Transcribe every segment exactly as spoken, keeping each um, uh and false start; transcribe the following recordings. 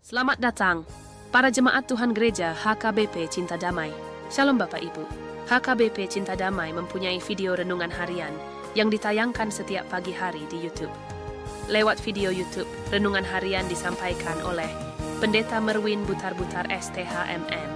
Selamat datang, para jemaat Tuhan Gereja H K B P Cinta Damai. Shalom Bapak Ibu. H K B P Cinta Damai mempunyai video renungan harian yang ditayangkan setiap pagi hari di YouTube. Lewat video YouTube, renungan harian disampaikan oleh Pendeta Merwin Butarbutar, S T H M M,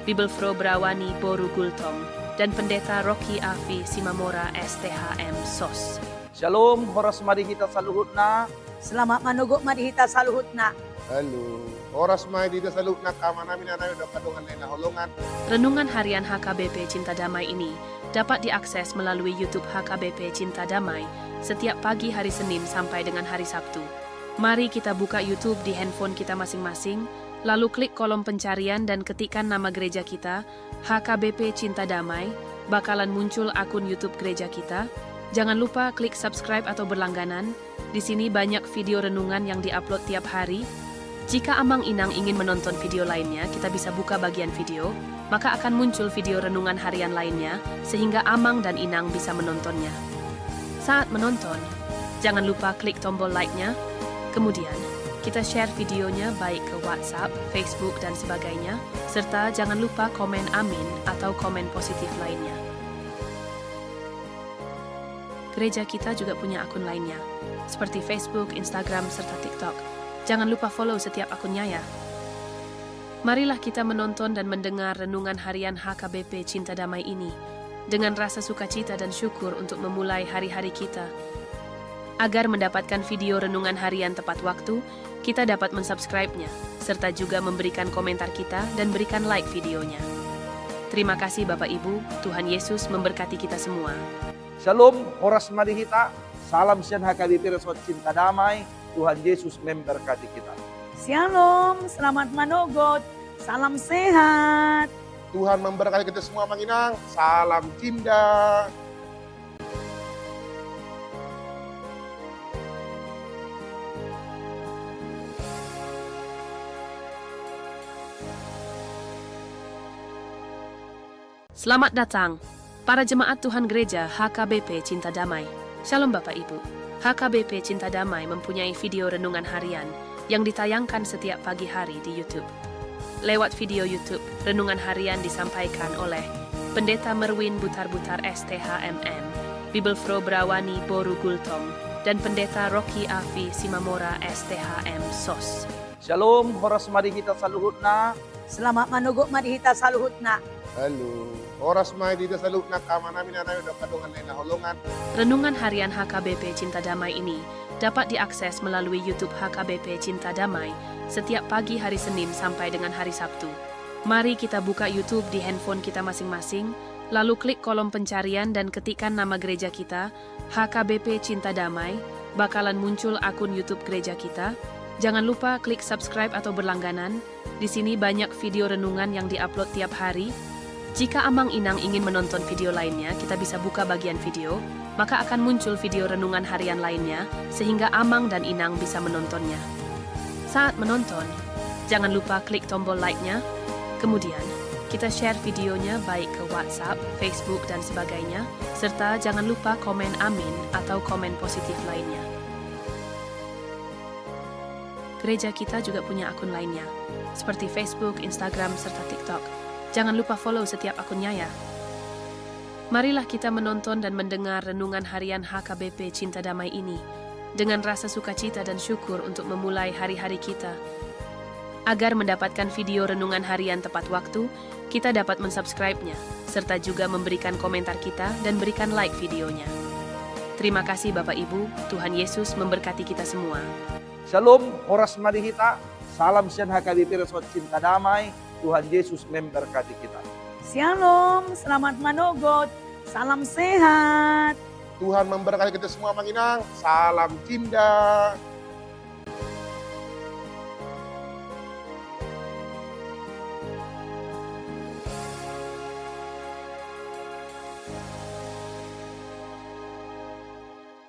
Bibelvrouw Brawani boru Gultom, dan Pendeta Rocky Afi Simamora, S T H M, sos. Shalom, horas ma di hita saluhutna. Selamat manogot ma di hita saluhutna. Halo. Horas ma di hita saluhutna, angka amanami, inanami, dohot angka dongan na hinaholongan. Renungan harian H K B P Cinta Damai ini dapat diakses melalui YouTube H K B P Cinta Damai setiap pagi hari Senin sampai dengan hari Sabtu. Mari kita buka YouTube di handphone kita masing-masing, lalu klik kolom pencarian dan ketikkan nama gereja kita, H K B P Cinta Damai, bakalan muncul akun YouTube gereja kita. Jangan lupa klik subscribe atau berlangganan. Di sini banyak video renungan yang diupload tiap hari. Jika amang inang ingin menonton video lainnya, kita bisa buka bagian video, maka akan muncul video renungan harian lainnya, sehingga amang dan inang bisa menontonnya. Saat menonton, jangan lupa klik tombol like-nya. Kemudian, kita share videonya baik ke WhatsApp, Facebook, dan sebagainya, serta jangan lupa komen amin atau komen positif lainnya. Gereja kita juga punya akun lainnya, seperti Facebook, Instagram, serta TikTok. Jangan lupa follow setiap akunnya ya. Marilah kita menonton dan mendengar renungan harian H K B P Cinta Damai ini dengan rasa sukacita dan syukur untuk memulai hari-hari kita. Agar mendapatkan video renungan harian tepat waktu, kita dapat mensubscribe-nya, serta juga memberikan komentar kita dan berikan like videonya. Terima kasih Bapak Ibu, Tuhan Yesus memberkati kita semua. Shalom, horas ma di hita. Salam sian H K B P Resort Cinta Damai. Tuhan Yesus memberkati kita. Shalom, selamat manogot. Salam sehat. Tuhan memberkati kita semua, Amang Inang. Salam cinta. Selamat datang, para jemaat Tuhan Gereja H K B P Cinta Damai. Shalom Bapak Ibu. H K B P Cinta Damai mempunyai video renungan harian yang ditayangkan setiap pagi hari di YouTube. Lewat video YouTube, renungan harian disampaikan oleh Pendeta Merwin Butarbutar, S T H M M, Bibelvrouw Brawani boru Gultom, dan Pendeta Rocky Afi Simamora, S T H M, sos. Shalom, horas ma di hita saluhutna. Selamat manogot ma di hita saluhutna. Halo. Horas ma di hita saluhutna, angka amanami, inanami, dohot angka dongan na hinaholongan. Renungan harian H K B P Cinta Damai ini dapat diakses melalui YouTube H K B P Cinta Damai setiap pagi hari Senin sampai dengan hari Sabtu. Mari kita buka YouTube di handphone kita masing-masing, lalu klik kolom pencarian dan ketikkan nama gereja kita, H K B P Cinta Damai, bakalan muncul akun YouTube gereja kita. Jangan lupa klik subscribe atau berlangganan. Di sini banyak video renungan yang diupload tiap hari. Jika amang inang ingin menonton video lainnya, kita bisa buka bagian video, maka akan muncul video renungan harian lainnya, sehingga amang dan inang bisa menontonnya. Saat menonton, jangan lupa klik tombol like-nya. Kemudian, kita share videonya baik ke WhatsApp, Facebook, dan sebagainya, serta jangan lupa komen amin atau komen positif lainnya. Gereja kita juga punya akun lainnya, seperti Facebook, Instagram, serta TikTok. Jangan lupa follow setiap akunnya ya. Marilah kita menonton dan mendengar renungan harian H K B P Cinta Damai ini dengan rasa sukacita dan syukur untuk memulai hari-hari kita. Agar mendapatkan video renungan harian tepat waktu, kita dapat mensubscribe-nya, serta juga memberikan komentar kita dan berikan like videonya. Terima kasih Bapak Ibu, Tuhan Yesus memberkati kita semua. Shalom, horas ma di hita. Salam sian H K B P Resort Cinta Damai. Tuhan Yesus memberkati kita. Shalom, selamat manogot. Salam sehat. Tuhan memberkati kita semua, Amang Inang. Salam cinta.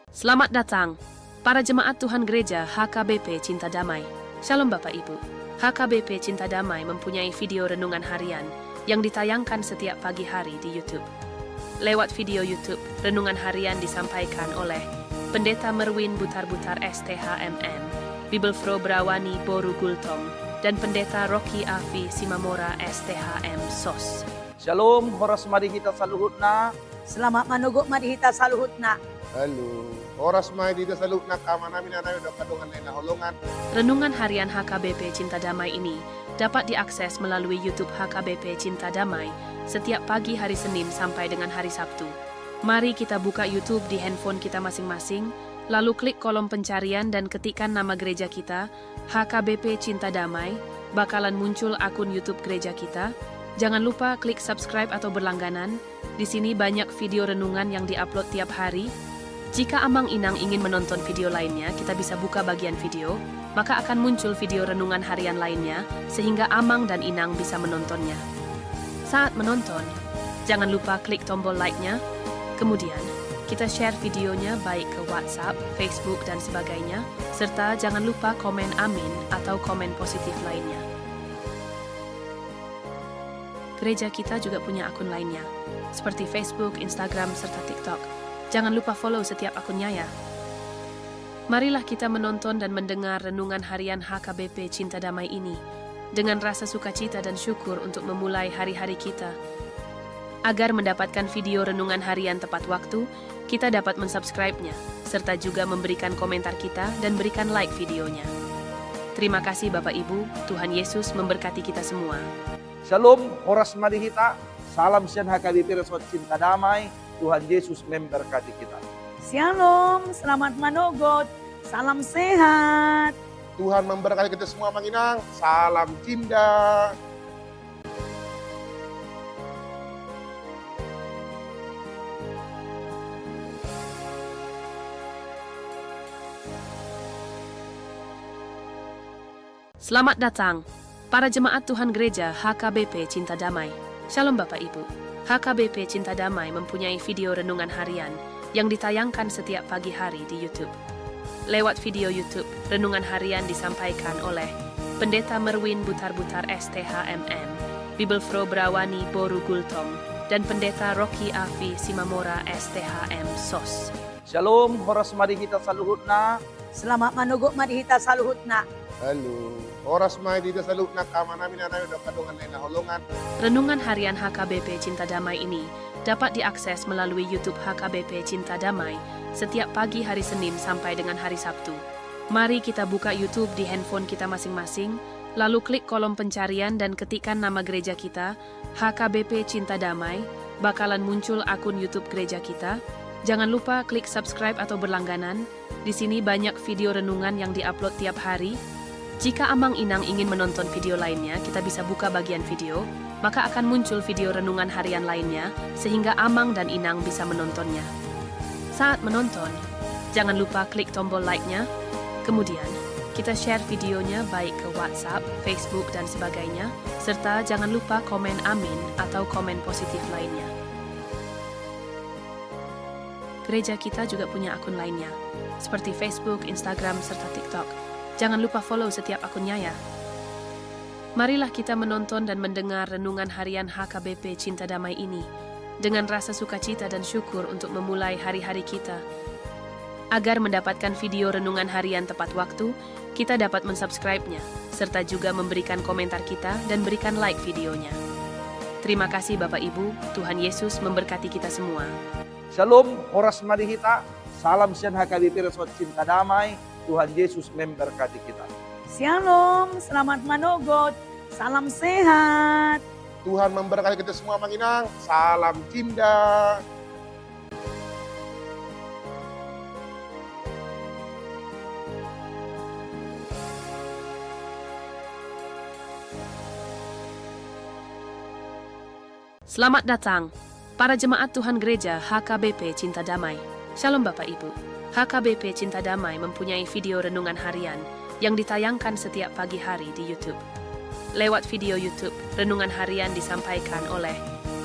Selamat datang, para jemaat Tuhan Gereja H K B P Cinta Damai. Shalom Bapak Ibu. H K B P Cinta Damai mempunyai video renungan harian yang ditayangkan setiap pagi hari di YouTube. Lewat video YouTube, renungan harian disampaikan oleh Pendeta Merwin Butarbutar, S T H M M, Bibelvrouw Brawani boru Gultom, dan Pendeta Rocky Afi Simamora, S T H M, sos. Shalom, horas ma di hita saluhutna. Selamat manogot ma di hita saluhutna. Halo, horas ma di hita saluhutna, angka amanami, inanami, dohot angka dongan na hinaholongan. Renungan harian H K B P Cinta Damai ini dapat diakses melalui YouTube H K B P Cinta Damai setiap pagi hari Senin sampai dengan hari Sabtu. Mari kita buka YouTube di handphone kita masing-masing, lalu klik kolom pencarian dan ketikkan nama gereja kita, H K B P Cinta Damai, bakalan muncul akun YouTube gereja kita. Jangan lupa klik subscribe atau berlangganan. Di sini banyak video renungan yang diupload tiap hari. Jika amang inang ingin menonton video lainnya, kita bisa buka bagian video, maka akan muncul video renungan harian lainnya, sehingga amang dan inang bisa menontonnya. Saat menonton, jangan lupa klik tombol like-nya. Kemudian, kita share videonya baik ke WhatsApp, Facebook, dan sebagainya, serta jangan lupa komen amin atau komen positif lainnya. Gereja kita juga punya akun lainnya, seperti Facebook, Instagram, serta TikTok. Jangan lupa follow setiap akunnya ya. Marilah kita menonton dan mendengar renungan harian H K B P Cinta Damai ini dengan rasa sukacita dan syukur untuk memulai hari-hari kita. Agar mendapatkan video renungan harian tepat waktu, kita dapat mensubscribe-nya, serta juga memberikan komentar kita dan berikan like videonya. Terima kasih Bapak Ibu, Tuhan Yesus memberkati kita semua. Shalom, horas ma di hita. Salam sian H K B P Resort Cinta Damai. Tuhan Yesus memberkati kita. Shalom, selamat manogot. Salam sehat. Tuhan memberkati kita semua, Amang Inang. Salam Cinta. Selamat datang, para jemaat Tuhan Gereja H K B P Cinta Damai. Shalom Bapak Ibu. H K B P Cinta Damai mempunyai video renungan harian yang ditayangkan setiap pagi hari di YouTube. Lewat video YouTube, renungan harian disampaikan oleh Pendeta Merwin Butarbutar, S T H M M, Bibelvrouw Brawani boru Gultom, dan Pendeta Rocky Afi Simamora, S T H M, sos. Shalom, horas ma di hita saluhutna. Selamat manogot ma di hita saluhutna. Halo, horas ma di hita saluhutna, angka amanami, inanami, dohot angka dongan na hinaholongan. Renungan harian H K B P Cinta Damai ini dapat diakses melalui YouTube H K B P Cinta Damai setiap pagi hari Senin sampai dengan hari Sabtu. Mari kita buka YouTube di handphone kita masing-masing, lalu klik kolom pencarian dan ketikkan nama gereja kita, H K B P Cinta Damai, bakalan muncul akun YouTube gereja kita. Jangan lupa klik subscribe atau berlangganan. Di sini banyak video renungan yang diupload tiap hari. Jika amang inang ingin menonton video lainnya, kita bisa buka bagian video, maka akan muncul video renungan harian lainnya, sehingga amang dan inang bisa menontonnya. Saat menonton, jangan lupa klik tombol like-nya. Kemudian, kita share videonya baik ke WhatsApp, Facebook, dan sebagainya, serta jangan lupa komen amin atau komen positif lainnya. Gereja kita juga punya akun lainnya, seperti Facebook, Instagram, serta TikTok. Jangan lupa follow setiap akunnya ya. Marilah kita menonton dan mendengar renungan harian H K B P Cinta Damai ini dengan rasa sukacita dan syukur untuk memulai hari-hari kita. Agar mendapatkan video renungan harian tepat waktu, kita dapat mensubscribe-nya, serta juga memberikan komentar kita dan berikan like videonya. Terima kasih Bapak Ibu, Tuhan Yesus memberkati kita semua. Shalom, horas ma di hita. Salam sian H K B P Resort Cinta Damai. Tuhan Yesus memberkati kita. Shalom, selamat manogot. Salam sehat. Tuhan memberkati kita semua, Amang Inang. Salam Cinta. Selamat datang, para jemaat Tuhan Gereja H K B P Cinta Damai. Shalom Bapak Ibu. H K B P Cinta Damai mempunyai video renungan harian yang ditayangkan setiap pagi hari di YouTube. Lewat video YouTube, renungan harian disampaikan oleh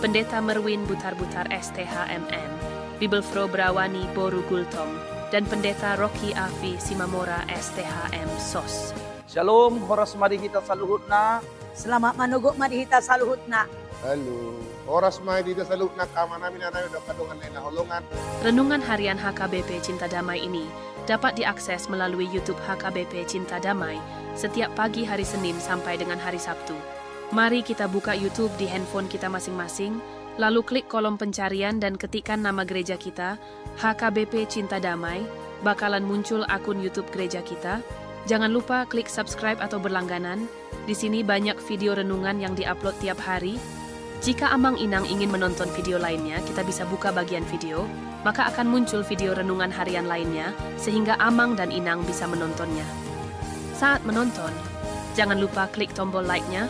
Pendeta Merwin Butarbutar, S T H M M, Bibelvrouw Brawani boru Gultom, dan Pendeta Rocky Afi Simamora, S T H M, sos. Shalom, horas ma di hita saluhutna. Selamat manogot ma di hita saluhutna. Halo, horas ma di hita saluhutna, angka amanami, inanami, dohot angka dongan na hinaholongan. Renungan harian H K B P Cinta Damai ini dapat diakses melalui YouTube H K B P Cinta Damai setiap pagi hari Senin sampai dengan hari Sabtu. Mari kita buka YouTube di handphone kita masing-masing, lalu klik kolom pencarian dan ketikkan nama gereja kita, H K B P Cinta Damai, bakalan muncul akun YouTube gereja kita. Jangan lupa klik subscribe atau berlangganan. Di sini banyak video renungan yang diupload tiap hari. Jika amang inang ingin menonton video lainnya, kita bisa buka bagian video, maka akan muncul video renungan harian lainnya, sehingga amang dan inang bisa menontonnya. Saat menonton, jangan lupa klik tombol like-nya.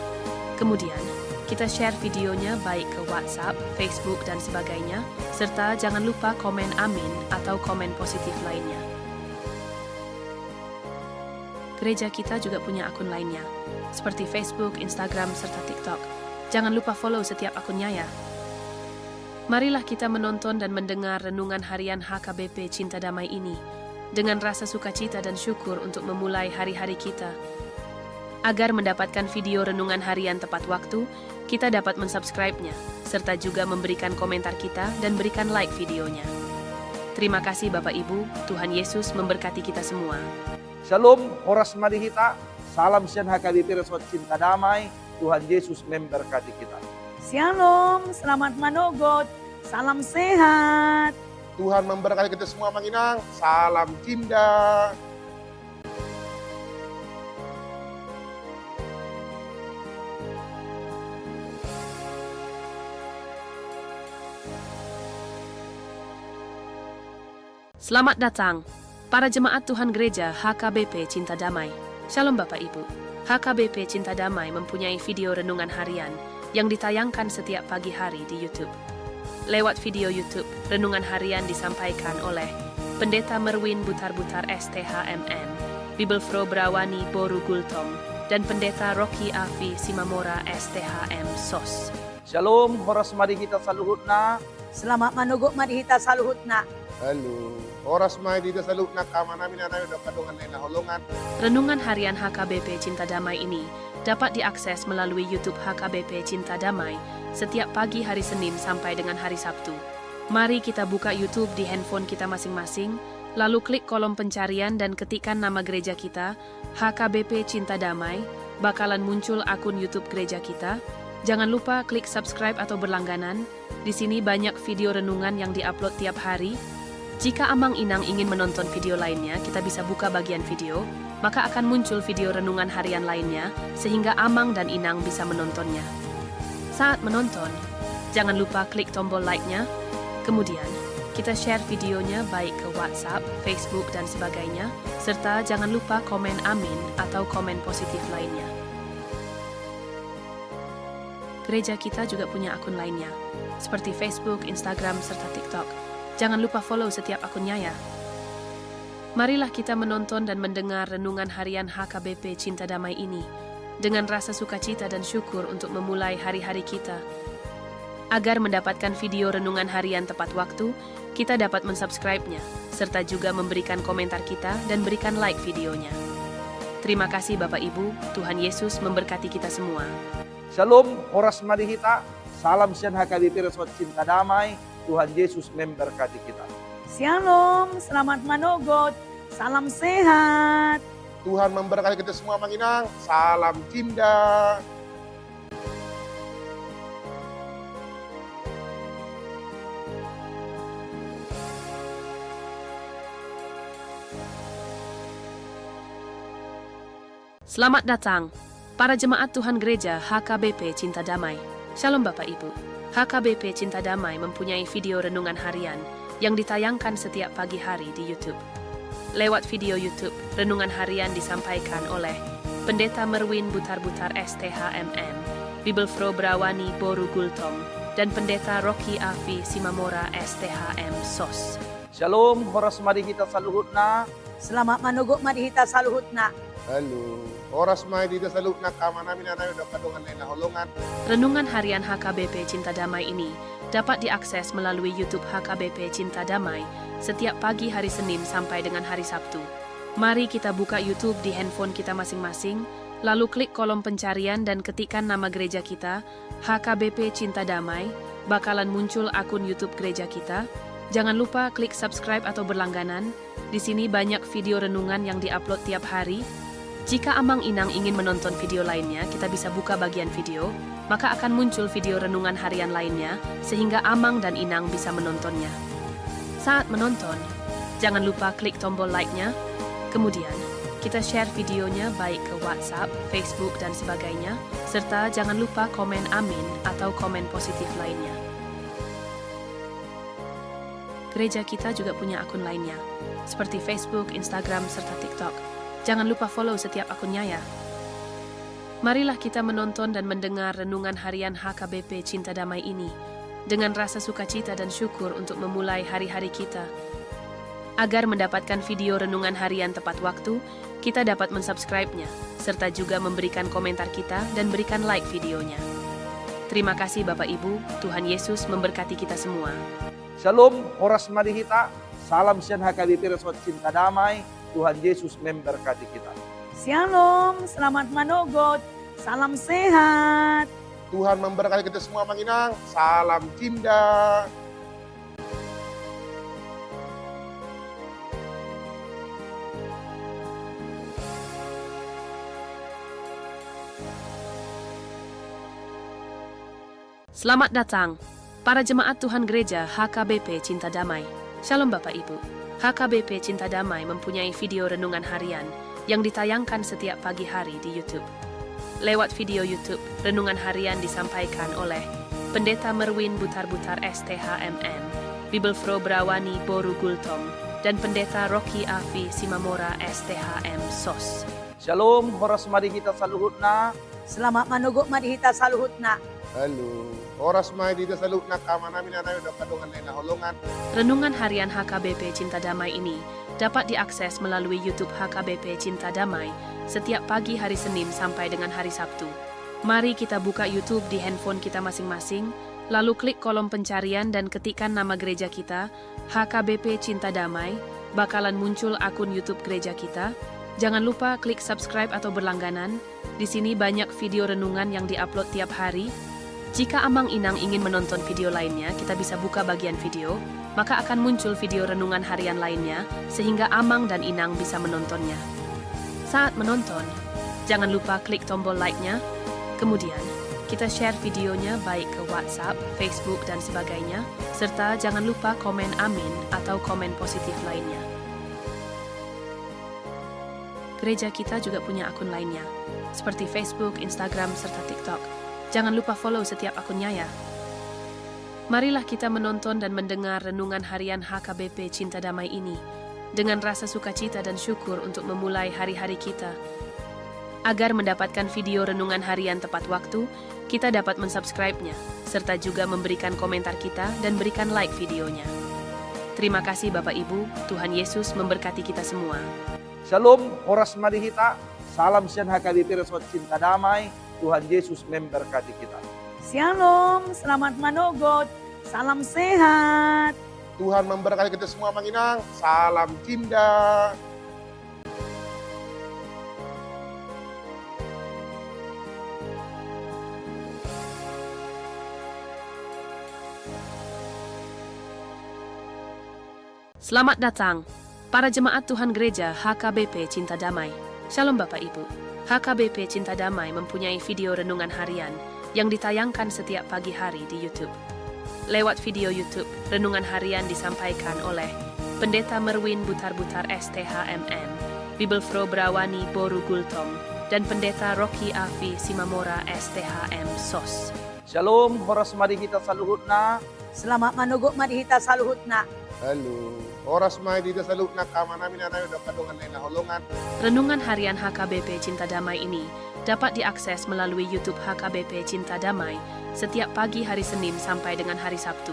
Kemudian, kita share videonya baik ke WhatsApp, Facebook, dan sebagainya, serta jangan lupa komen amin atau komen positif lainnya. Gereja kita juga punya akun lainnya, seperti Facebook, Instagram, serta TikTok. Jangan lupa follow setiap akunnya ya. Marilah kita menonton dan mendengar renungan harian H K B P Cinta Damai ini dengan rasa sukacita dan syukur untuk memulai hari-hari kita. Agar mendapatkan video renungan harian tepat waktu, kita dapat mensubscribe-nya, serta juga memberikan komentar kita dan berikan like videonya. Terima kasih Bapak Ibu, Tuhan Yesus memberkati kita semua. Shalom, horas ma di hita. Salam sian H K B P Resort Cinta Damai. Tuhan Yesus memberkati kita. Shalom, selamat manogot. Salam sehat. Tuhan memberkati kita semua, Amang Inang. Salam Cinta. Selamat datang, para jemaat Tuhan Gereja H K B P Cinta Damai. Shalom Bapak Ibu. H K B P Cinta Damai mempunyai video renungan harian yang ditayangkan setiap pagi hari di YouTube. Lewat video YouTube, renungan harian disampaikan oleh Pendeta Merwin Butarbutar S T H M N, Bibelvrouw Brawani boru Gultom, dan Pendeta Rocky Afi Simamora S T H M sos. Shalom, horas ma di hita saluhutna. Selamat manogot ma di hita saluhutna. Halo. Horas ma di hita saluhutna, angka amanami, inanami, dohot angka dongan na hinaholongan. Renungan harian H K B P Cinta Damai ini dapat diakses melalui YouTube H K B P Cinta Damai setiap pagi hari Senin sampai dengan hari Sabtu. Mari kita buka YouTube di handphone kita masing-masing, lalu klik kolom pencarian dan ketikkan nama gereja kita, H K B P Cinta Damai, bakalan muncul akun YouTube gereja kita. Jangan lupa klik subscribe atau berlangganan. Di sini banyak video renungan yang diupload tiap hari. Jika amang inang ingin menonton video lainnya, kita bisa buka bagian video, maka akan muncul video renungan harian lainnya, sehingga amang dan inang bisa menontonnya. Saat menonton, jangan lupa klik tombol like-nya. Kemudian, kita share videonya baik ke WhatsApp, Facebook, dan sebagainya, serta jangan lupa komen amin atau komen positif lainnya. Gereja kita juga punya akun lainnya, seperti Facebook, Instagram, serta TikTok. Jangan lupa follow setiap akunnya ya. Marilah kita menonton dan mendengar renungan harian H K B P Cinta Damai ini dengan rasa sukacita dan syukur untuk memulai hari-hari kita. Agar mendapatkan video renungan harian tepat waktu, kita dapat mensubscribe-nya, serta juga memberikan komentar kita dan berikan like videonya. Terima kasih Bapak Ibu, Tuhan Yesus memberkati kita semua. Shalom, horas ma di hita. Salam sian H K B P Resort Cinta Damai. Tuhan Yesus memberkati kita. Shalom, selamat manogot. Salam sehat. Tuhan memberkati kita semua, Amang Inang. Salam Cinta. Selamat datang, para jemaat Tuhan Gereja H K B P Cinta Damai. Shalom Bapak Ibu. H K B P Cinta Damai mempunyai video renungan harian yang ditayangkan setiap pagi hari di YouTube. Lewat video YouTube, renungan harian disampaikan oleh Pendeta Merwin Butarbutar S T H M N, Bibelvrouw Brawani boru Gultom, dan Pendeta Rocky Afi Simamora S T H M sos. Shalom, horas ma di hita saluhutna. Selamat manogot ma di hita saluhutna. Halo. Horas ma di hita saluhutna, angka amanami, inanami, dohot angka dongan na hinaholongan. Renungan harian H K B P Cinta Damai ini dapat diakses melalui YouTube H K B P Cinta Damai setiap pagi hari Senin sampai dengan hari Sabtu. Mari kita buka YouTube di handphone kita masing-masing, lalu klik kolom pencarian dan ketikkan nama gereja kita, H K B P Cinta Damai, bakalan muncul akun YouTube gereja kita. Jangan lupa klik subscribe atau berlangganan, di sini banyak video renungan yang diupload tiap hari. Jika amang inang ingin menonton video lainnya, kita bisa buka bagian video, maka akan muncul video renungan harian lainnya, sehingga amang dan inang bisa menontonnya. Saat menonton, jangan lupa klik tombol like-nya, kemudian kita share videonya baik ke WhatsApp, Facebook, dan sebagainya, serta jangan lupa komen amin atau komen positif lainnya. Gereja kita juga punya akun lainnya, seperti Facebook, Instagram, serta TikTok. Jangan lupa follow setiap akunnya ya. Marilah kita menonton dan mendengar renungan harian H K B P Cinta Damai ini dengan rasa sukacita dan syukur untuk memulai hari-hari kita. Agar mendapatkan video renungan harian tepat waktu, kita dapat mensubscribe-nya, serta juga memberikan komentar kita dan berikan like videonya. Terima kasih Bapak Ibu, Tuhan Yesus memberkati kita semua. Shalom, horas ma di hita, salam sian H K B P Resort Cinta Damai, Tuhan Yesus memberkati kita. Shalom, selamat manogot, salam sehat. Tuhan memberkati kita semua, Amang Inang, salam cinta. Selamat datang, para jemaat Tuhan Gereja H K B P Cinta Damai. Shalom Bapak Ibu. H K B P Cinta Damai mempunyai video renungan harian yang ditayangkan setiap pagi hari di YouTube. Lewat video YouTube, renungan harian disampaikan oleh Pendeta Merwin Butarbutar, S T H M M, Bibelvrouw Brawani boru Gultom, dan Pendeta Rocky Afi Simamora, S T H M, sos. Shalom, horas ma di hita saluhutna. Selamat manogot ma di hita saluhutna. Halo, horas ma di hita saluhutna, angka amanami, inanami, dongan-dongan na hinaholongan. Renungan harian H K B P Cinta Damai ini dapat diakses melalui YouTube H K B P Cinta Damai setiap pagi hari Senin sampai dengan hari Sabtu. Mari kita buka YouTube di handphone kita masing-masing, lalu klik kolom pencarian dan ketikkan nama gereja kita, H K B P Cinta Damai, bakalan muncul akun YouTube gereja kita. Jangan lupa klik subscribe atau berlangganan, di sini banyak video renungan yang diupload tiap hari. Jika amang inang ingin menonton video lainnya, kita bisa buka bagian video, maka akan muncul video renungan harian lainnya, sehingga amang dan inang bisa menontonnya. Saat menonton, jangan lupa klik tombol like-nya, kemudian kita share videonya baik ke WhatsApp, Facebook, dan sebagainya, serta jangan lupa komen amin atau komen positif lainnya. Gereja kita juga punya akun lainnya, seperti Facebook, Instagram, serta TikTok. Jangan lupa follow setiap akunnya ya. Marilah kita menonton dan mendengar renungan harian H K B P Cinta Damai ini dengan rasa sukacita dan syukur untuk memulai hari-hari kita. Agar mendapatkan video renungan harian tepat waktu, kita dapat mensubscribe-nya, serta juga memberikan komentar kita dan berikan like videonya. Terima kasih Bapak Ibu, Tuhan Yesus memberkati kita semua. Shalom, horas ma di hita, salam sian H K B P Resort Cinta Damai, Tuhan Yesus memberkati kita. Shalom, selamat manogot, salam sehat. Tuhan memberkati kita semua, Amang Inang, salam cinta. Selamat datang, para jemaat Tuhan Gereja H K B P Cinta Damai. Shalom Bapak Ibu. H K B P Cinta Damai mempunyai video renungan harian yang ditayangkan setiap pagi hari di YouTube. Lewat video YouTube, renungan harian disampaikan oleh Pendeta Merwin Butarbutar, S T H M M, Bibelvrouw Brawani boru Gultom, dan Pendeta Rocky Afi Simamora, S T H M, sos. Shalom, horas ma di hita saluhutna. Selamat manogot ma di hita saluhutna. Halo, horas ma di hita saluhutna, angka amanami, inanami, dongan-dongan na hinaholongan. Renungan harian H K B P Cinta Damai ini dapat diakses melalui YouTube H K B P Cinta Damai setiap pagi hari Senin sampai dengan hari Sabtu.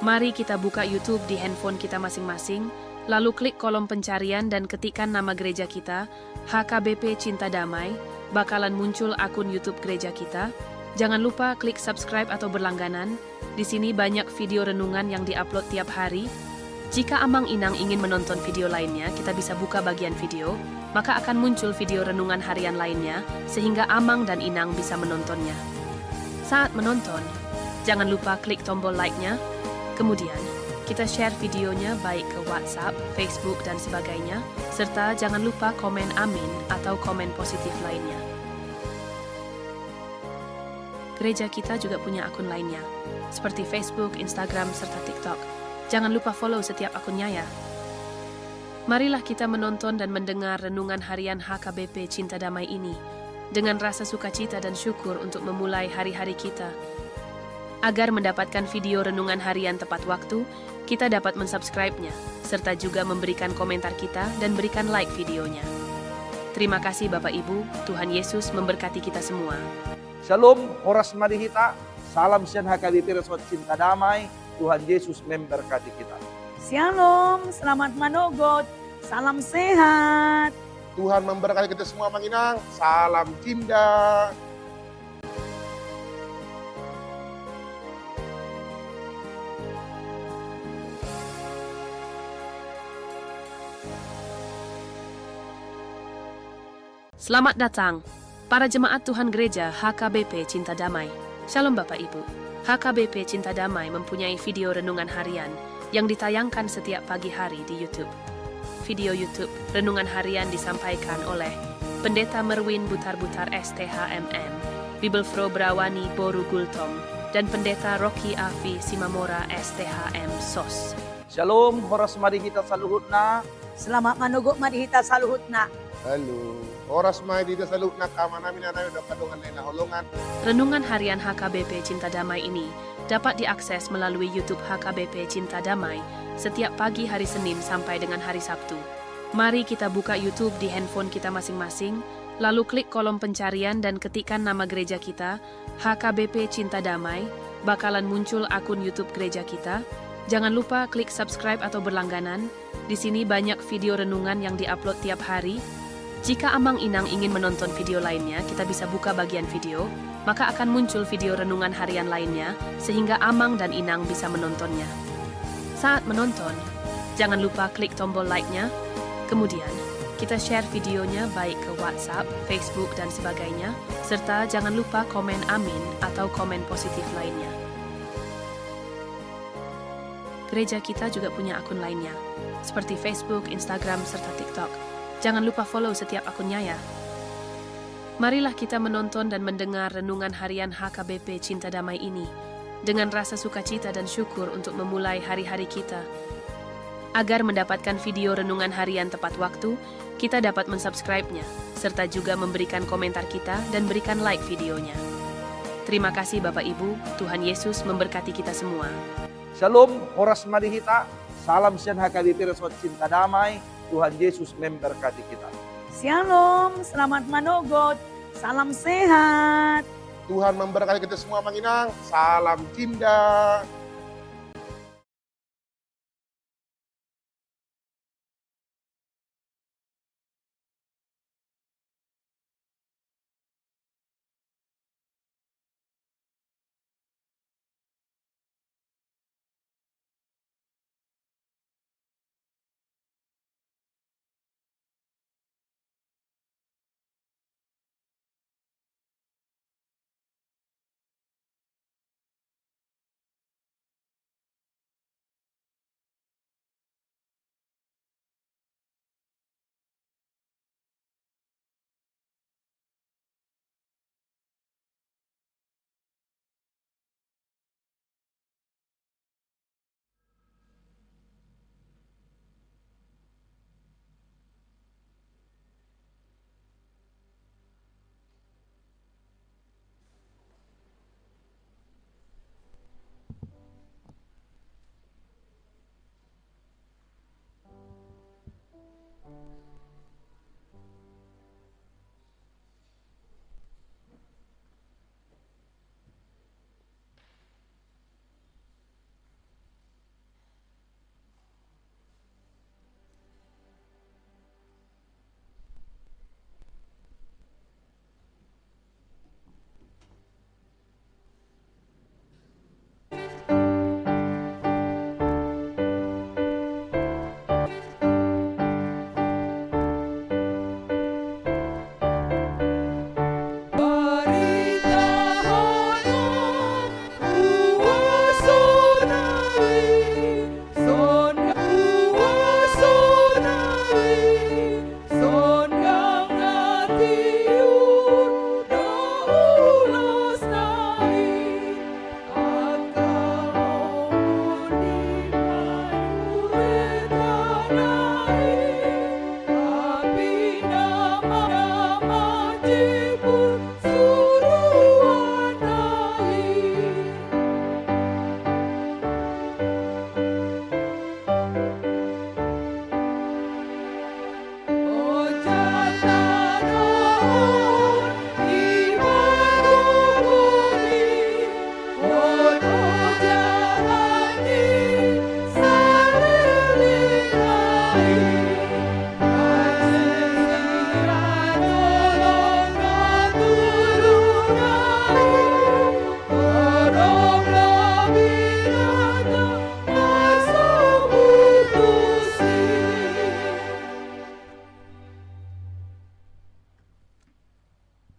Mari kita buka YouTube di handphone kita masing-masing, lalu klik kolom pencarian dan ketikkan nama gereja kita, H K B P Cinta Damai, bakalan muncul akun YouTube gereja kita. Jangan lupa klik subscribe atau berlangganan, di sini banyak video renungan yang diupload tiap hari. Jika amang inang ingin menonton video lainnya, kita bisa buka bagian video, maka akan muncul video renungan harian lainnya, sehingga amang dan inang bisa menontonnya. Saat menonton, jangan lupa klik tombol like-nya, kemudian Kita share videonya baik ke WhatsApp, Facebook, dan sebagainya, serta jangan lupa komen amin atau komen positif lainnya. Gereja kita juga punya akun lainnya, seperti Facebook, Instagram, serta TikTok. Jangan lupa follow setiap akunnya ya. Marilah kita menonton dan mendengar renungan harian H K B P Cinta Damai ini dengan rasa sukacita dan syukur untuk memulai hari-hari kita. Agar mendapatkan video renungan harian tepat waktu, kita dapat mensubscribe-nya, serta juga memberikan komentar kita dan berikan like videonya. Terima kasih Bapak Ibu, Tuhan Yesus memberkati kita semua. Shalom, horas ma di hita. Salam sian H K B P Resort Cinta Damai. Tuhan Yesus memberkati kita. Shalom, selamat manogot. Salam sehat. Tuhan memberkati kita semua, Amang Inang. Salam Cinta. Selamat datang, para jemaat Tuhan Gereja H K B P Cinta Damai. Shalom Bapak Ibu. H K B P Cinta Damai mempunyai video renungan harian yang ditayangkan setiap pagi hari di YouTube. Video YouTube Renungan Harian disampaikan oleh Pendeta Merwin Butarbutar, S T H M M, Bibelvrouw Brawani boru Gultom, dan Pendeta Rocky Afi Simamora, S T H M, sos. Shalom, horas ma di hita saluhutna. Selamat manogot ma di hita saluhutna. Halo, horas ma di hita saluhutna, angka amanami, inanami dohot angka dongan na hinaholongan. Renungan harian H K B P Cinta Damai ini dapat diakses melalui YouTube H K B P Cinta Damai setiap pagi hari Senin sampai dengan hari Sabtu. Mari kita buka YouTube di handphone kita masing-masing, lalu klik kolom pencarian dan ketikkan nama gereja kita, H K B P Cinta Damai, bakalan muncul akun YouTube gereja kita. Jangan lupa klik subscribe atau berlangganan. Di sini banyak video renungan yang diupload tiap hari. Jika Amang Inang ingin menonton video lainnya, kita bisa buka bagian video, maka akan muncul video renungan harian lainnya, sehingga Amang dan Inang bisa menontonnya. Saat menonton, jangan lupa klik tombol like-nya. Kemudian, kita share videonya baik ke WhatsApp, Facebook, dan sebagainya, serta jangan lupa komen amin atau komen positif lainnya. Gereja kita juga punya akun lainnya, seperti Facebook, Instagram, serta TikTok. Jangan lupa follow setiap akunnya ya. Marilah kita menonton dan mendengar renungan harian H K B P Cinta Damai ini dengan rasa sukacita dan syukur untuk memulai hari-hari kita. Agar mendapatkan video renungan harian tepat waktu, kita dapat mensubscribe-nya, serta juga memberikan komentar kita dan berikan like videonya. Terima kasih Bapak Ibu, Tuhan Yesus memberkati kita semua. Shalom, horas ma di hita. Salam sian H K B P Resort Cinta Damai. Tuhan Yesus memberkati kita. Shalom, selamat manogot. Salam sehat. Tuhan memberkati kita semua, Amang Inang. Salam Cinta.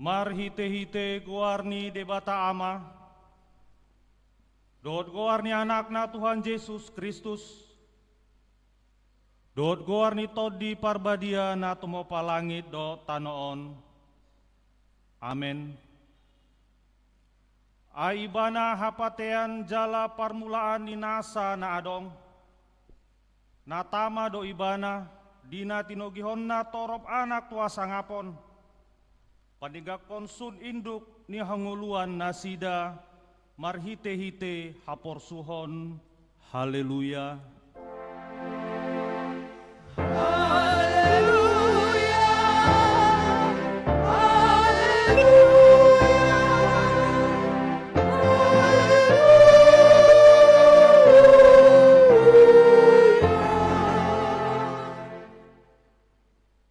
Marhite-hite goar ni Debata Ama, dohot goar ni Anakna Tuhan Jesus Kristus, dohot goar ni Tondi Parbadia na tumopa langit dohot tano on. Amen. Ai Ibana hapatean jala parmulaan ni nasa na adong. Na tama do Ibana, di na tinogihonna torop anak tu hasangapon. Paninggalhon sun induk ni hangoluan nasida, marhite-hite haporsuhon. Haleluya. Haleluya. Haleluya. Haleluya.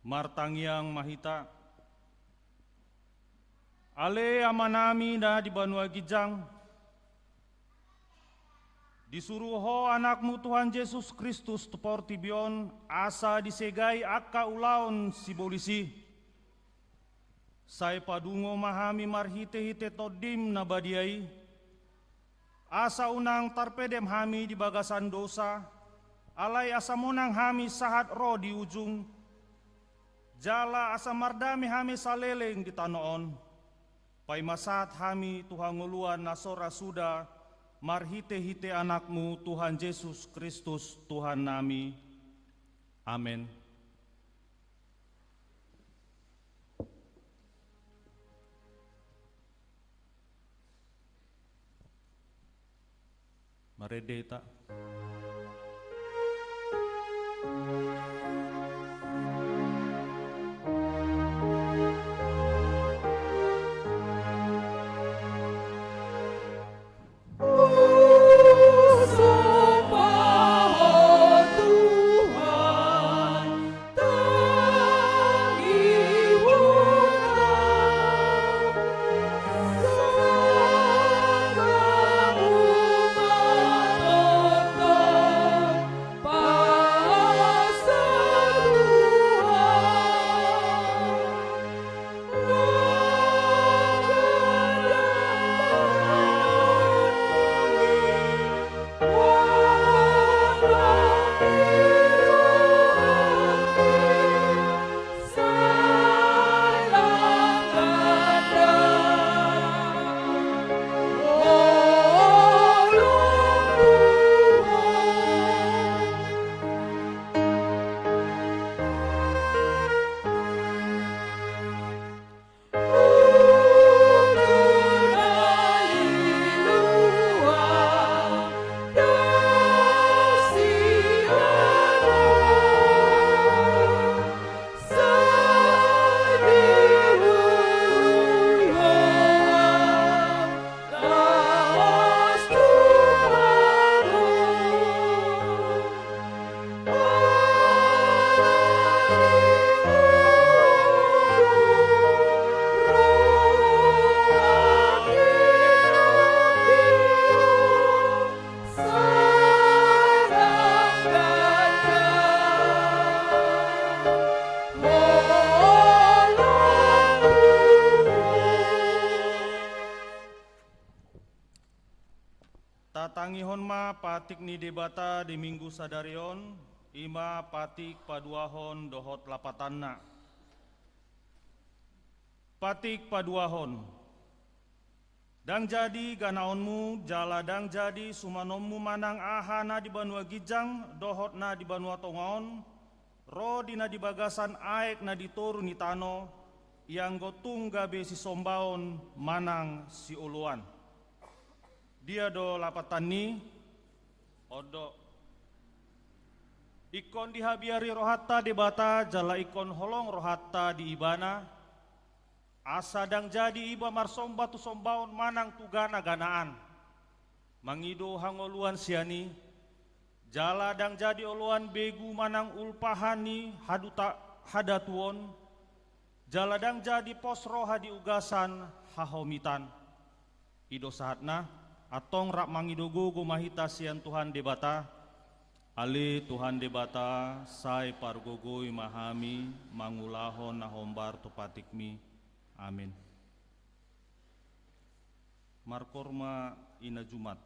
Martangiang ma hita. Ale Amanami na di banua ginjang, disuru Ho Anakmu Tuhan Jesus Kristus tu portibi on, asa disegai angka ulaon sibolis i. Sai padungo ma hami marhite-hite Tondim na badia i, asa unang tarpedem hami di bagasan dosa, alai asa monang hami sahat ro di ujung, jala asa mardame hami saleleng di tano on. Paima sahat hami tu hangoluan na so ra suda, marhite-hite Anakmu Tuhan Jesus Kristus Tuhannami. Amen. Marende hita. Tatangihon ma patik ni Debata di Minggu sadari on, i ma patik paduahon dohot lapatanna. Patik paduahon. Ndang jadi ganaonmu, jala ndang jadi sumanonmu manang aha na di banua ginjang dohot na di banua tonga on, ro di na di bagasan aek na di toru ni tano, ianggo tung gabe sisombaon manang sioloan. Dia do lapatanni? On do. Ingkon dihabiari rohanta Debata, jala ingkon holong rohanta di Ibana, asa ndang jadi iba marsomba tu sombaon manang tu gana-ganaan, mangido hangoluan sian i, jala ndang jadi oloan begu manang ulpahan ni haduta-, hadatuon, jala ndang jadi pos roha di ugasan hahomitan. I do sahatna, antong rap mangido gogo ma hita sian Tuhan Debata. Ale Tuhan Debata, sai pargogoi ma hami mangulahon na hombar tu patikmi. Amin. Markorma ina Jumat.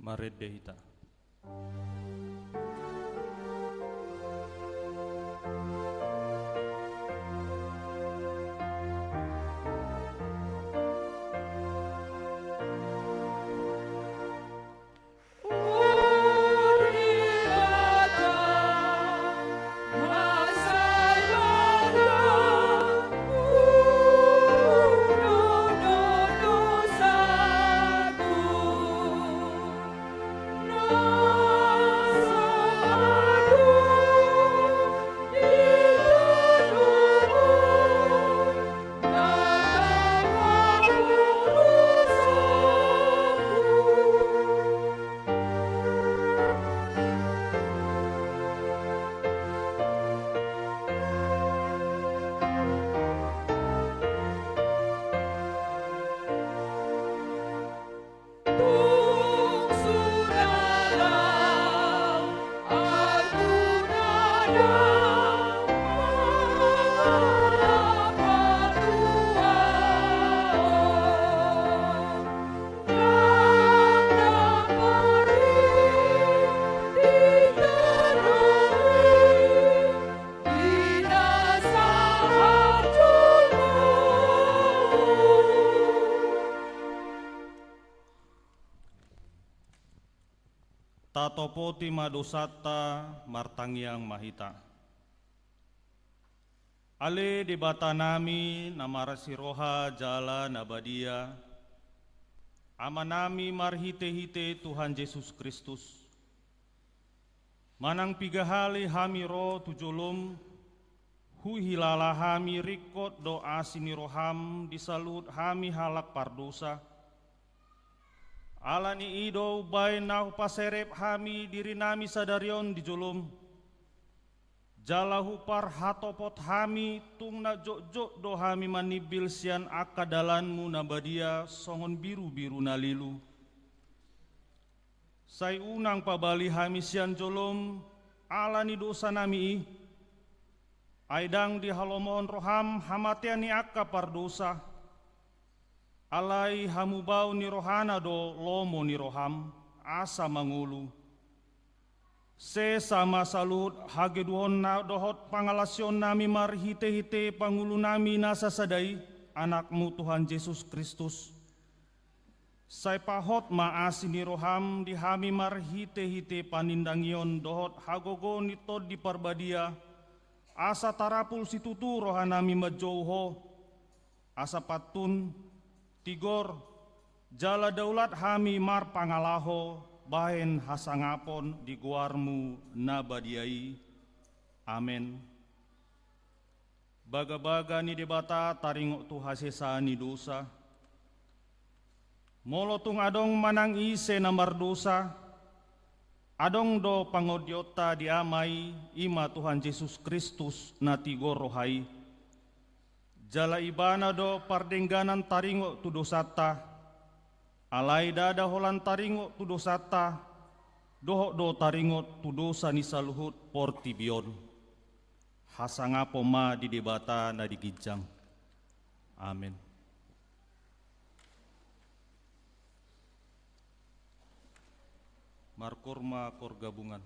Marende hita. Tatopoti ma dosanta, martangiang ma hita. Ale Debatanami na marasi roha jala na badia, Amanami marhite-hite Tuhan Jesus Kristus, manang piga hali hami ro tu jolom, huhilala hami ringkot do asi ni roham di saluhut hami halak pardosa. Ala ni i do umbaen na hupaserep hami dirinami sadari on di jolom, jala huparhatopot hami tung na jotjot do hami manimbil sian angka dalanmu na badia songon birubiru na lilu. Sai unang pabali hami sian jolom ala ni dosanami i, ai ndang dihalomohon roham hamatean ni angka pardosa. Alai hamubau ni rohana do lomo ni roham, asa mangolu. Sesa ma saluhut hageduhonna dohot pangalaosionnami marhite-hite pangulunami na sasada i, Anakmu Tuhan Jesus Kristus. Sai pahot ma asi ni roham di hami marhite-hite panindangion dohot hagogoon ni Tondi Parbadia, asa tarapul situtu rohanami manjou Ho, asa pantun, tigor, jala daulat hami marpangalaho bahen hasangapon di goarmu na badia i. Amen. Bagabaga ni Debata taringot tu hasesaan ni dosa. Molo tung adong manang ise na mardosa, adong do pangondionta di Ama i, i ma Tuhan Jesus Kristus na tigor roha i. Jala Ibana do pardengganan taringot tu dosanta, alai ndada holan taringot tu dosanta, dohot do taringot tu dosa ni saluhut portibi on. Hasangapon ma di Debata na di ginjang. Amen. Markoor ma koor gabungan.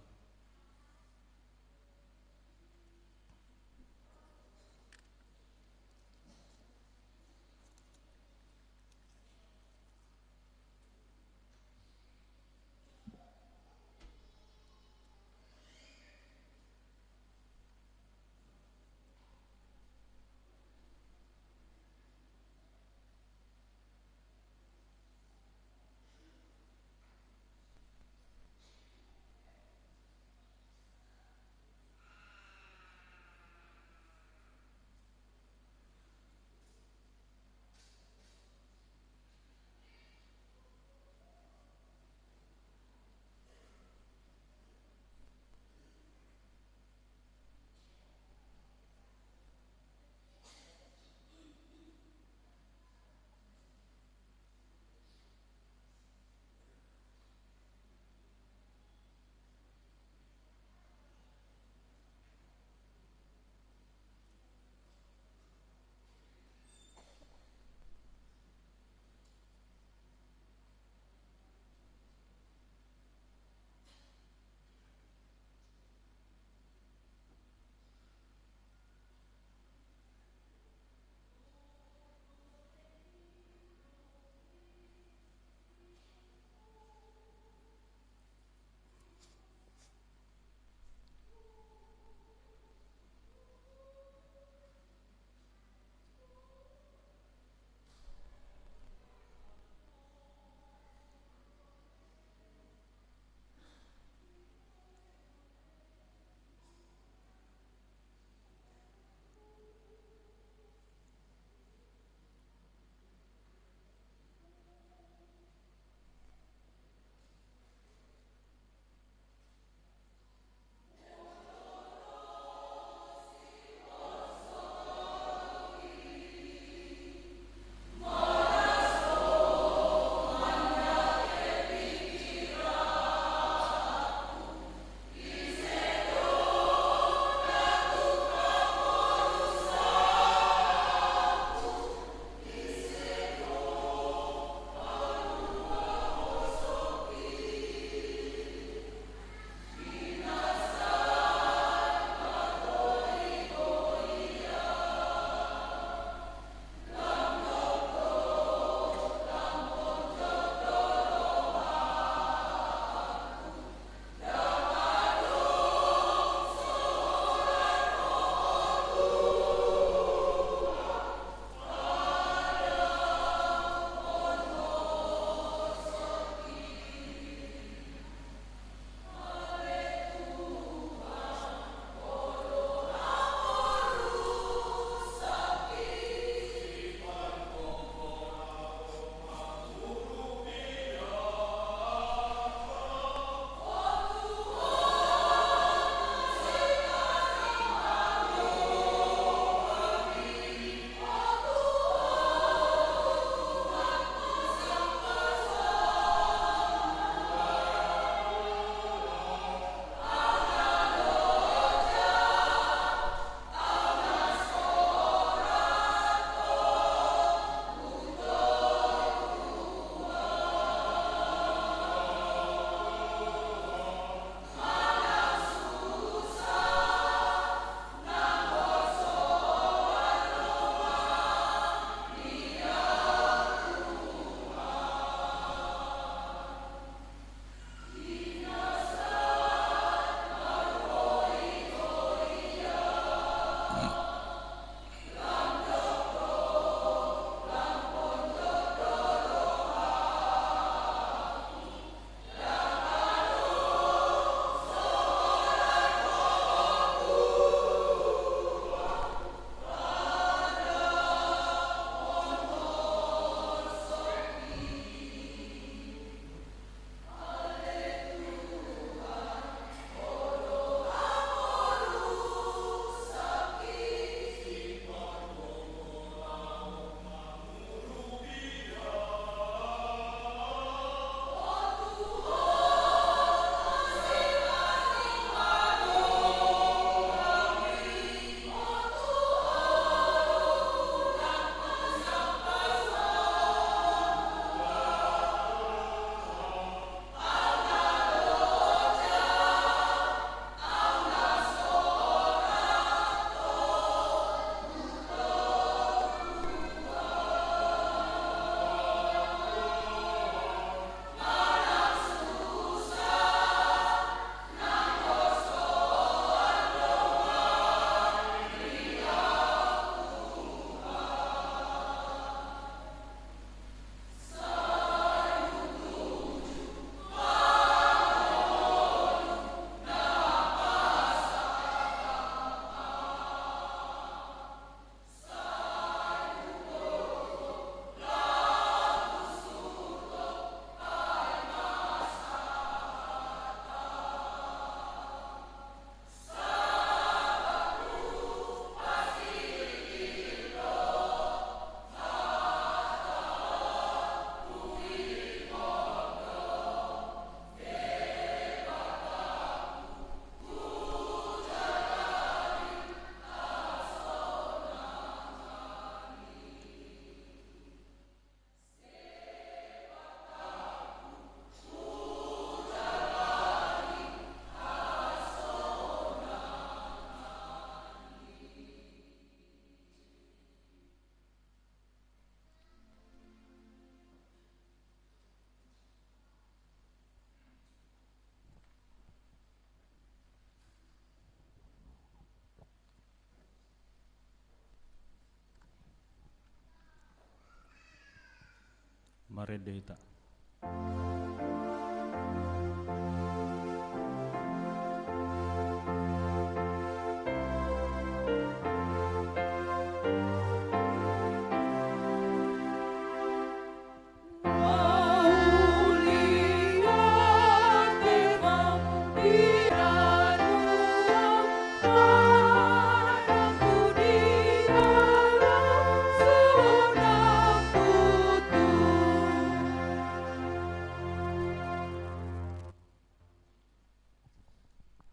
Marende hita.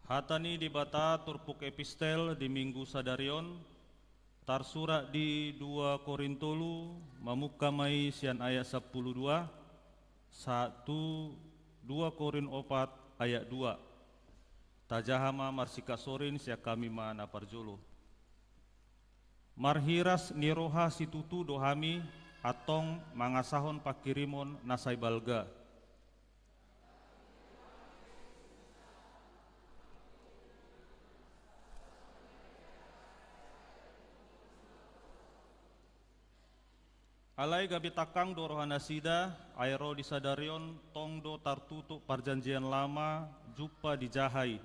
Hata ni Debata turpuk epistel di Minggu sadari on, tarsurat di dua Korin tolu, mamungka ma i sian ayat sampulu dua, sahat tu dua Korin opat ayat dua. Tajaha ma marsikasor i, sian hami ma na parjolo. Marhiras ni roha situtu do hami, antong mangasahon pangkirimon na sai balga. Alai gabe tangkang do rohanasida, ai ro di sadari on tong do tartutup parjanjian lama, jumpa di jaha i,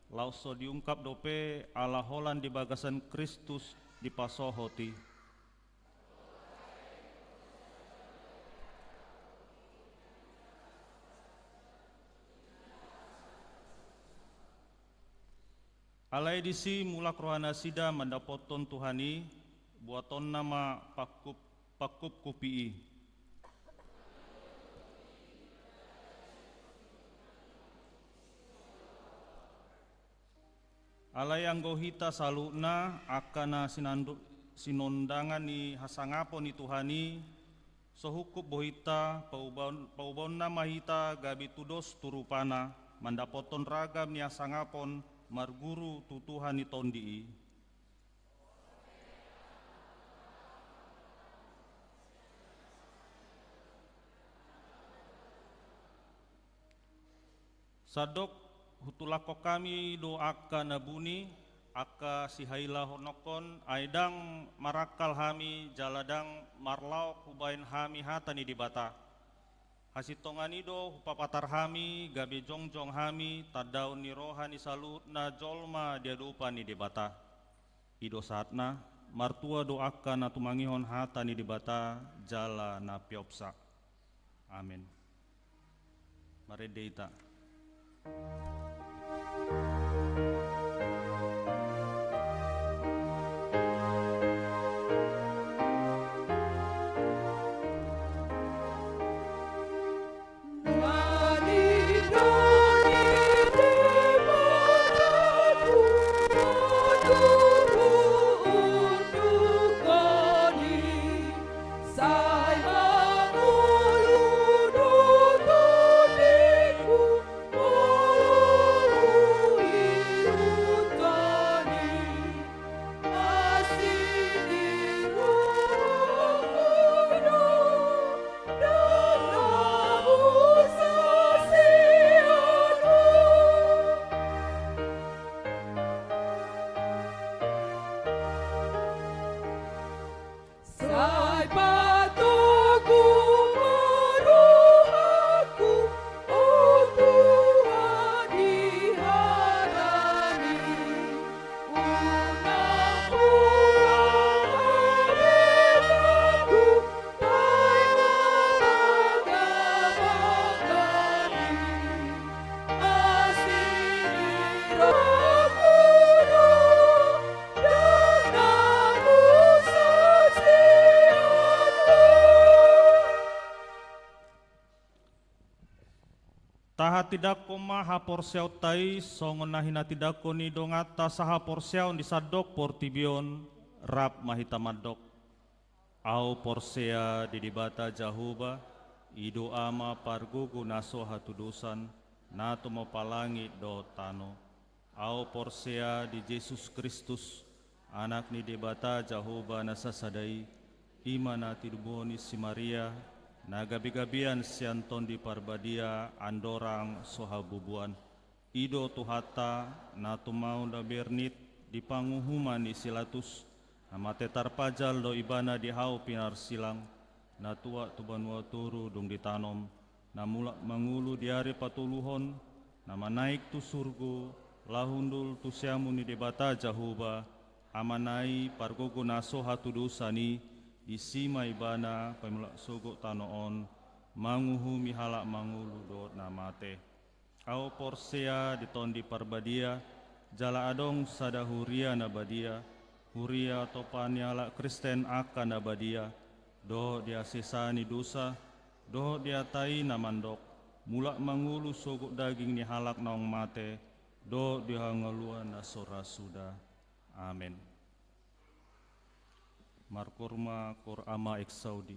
laos so diungkap dope ala holan di bagasan Kristus dipasohot i. Alai disi mulak rohanasida mandapothon Tuhan i, buatonna ma pangkup-, pangkupkupi i. Alai anggo hita saluhutna, angka na sinandu-, sinondangan ni hasangapon ni Tuhan i, so hungkup bohinta, paubaon-, paubaonna ma hita gabe tudos tu rupana, mandapothon ragam ni hasangapon marguru tu Tuhan ni tondi i. Sandok hutulakhon hami do angka na buni, angka sihailahononhon, ai ndang marangkal hami jala ndang marlaok hubahen hami hata ni Debata. Hasintongan i do hupapatar hami, gabe jongjong hami tandaon ni roha ni saluhutna jolma di adopan ni Debata. I do sahatna, martua do angka na tumangihon hata ni Debata jala na piopsa. Amen. Marende hita. Sai patogu ma rohangku, o Tuhan, di hataMi. Unang pola aretangku, paima ma gabang-gabangMi. Asi ni rohangku do, ndang na husaksian Ho. Tahatindangkon ma haporseaonta i, songon na hinatindangkon ni donganta sahaporseaon di sandok portibi on. Rap ma hita mandok. Ahu porsea di Debata Jahowa, i do Ama pargogo na so hatudosan, na tumompa langit dohot tano. Ahu porsea di Jesus Kristus, Anak ni Debata Jahowa na sasada i, i ma na tinumbuhon ni si Maria, na gabe-gabean sian Tondi Parbadia andorang so habubuan. I do Tuhanta, na tumau na bernit di panguhuman ni si Latus, na mate tarpajal do Ibana di hau pinarsilang, na tuat tu banua toru dung ditanom, na mulak mangolu di ari patoluhon, na manaek tu surgo, laho hundul tu siamun ni Debata Jahowa, Amana i, pargogo na so hatudosan i, disi ma ibana pamulak sogot tano on, manguhumi halak mangolu dohot na mate. Ahu porsea di Tondi Parbadia, jala adong sada huria na badia, huria topa ni halak Kristen angka na badia, dohot di hasesaan ni dosa, dohot di hata i na mandok, mulak mangolu sogot daging ni halak naung mate, dohot di hangoluan na so ra suda. Amen. Markoor ma koor Ama Exaudi.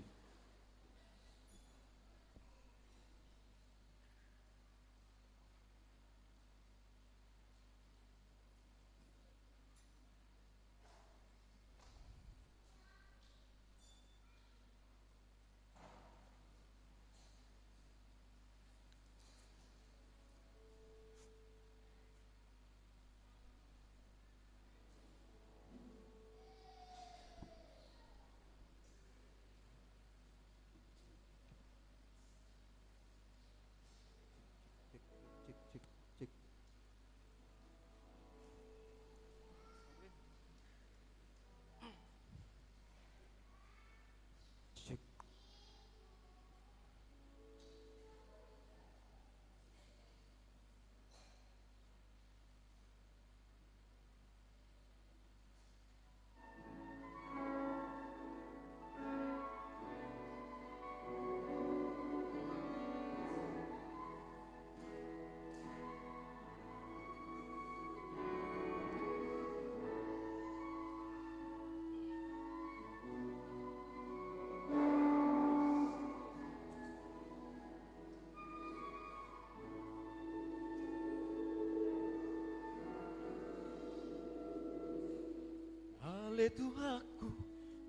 Ale Tuhanku,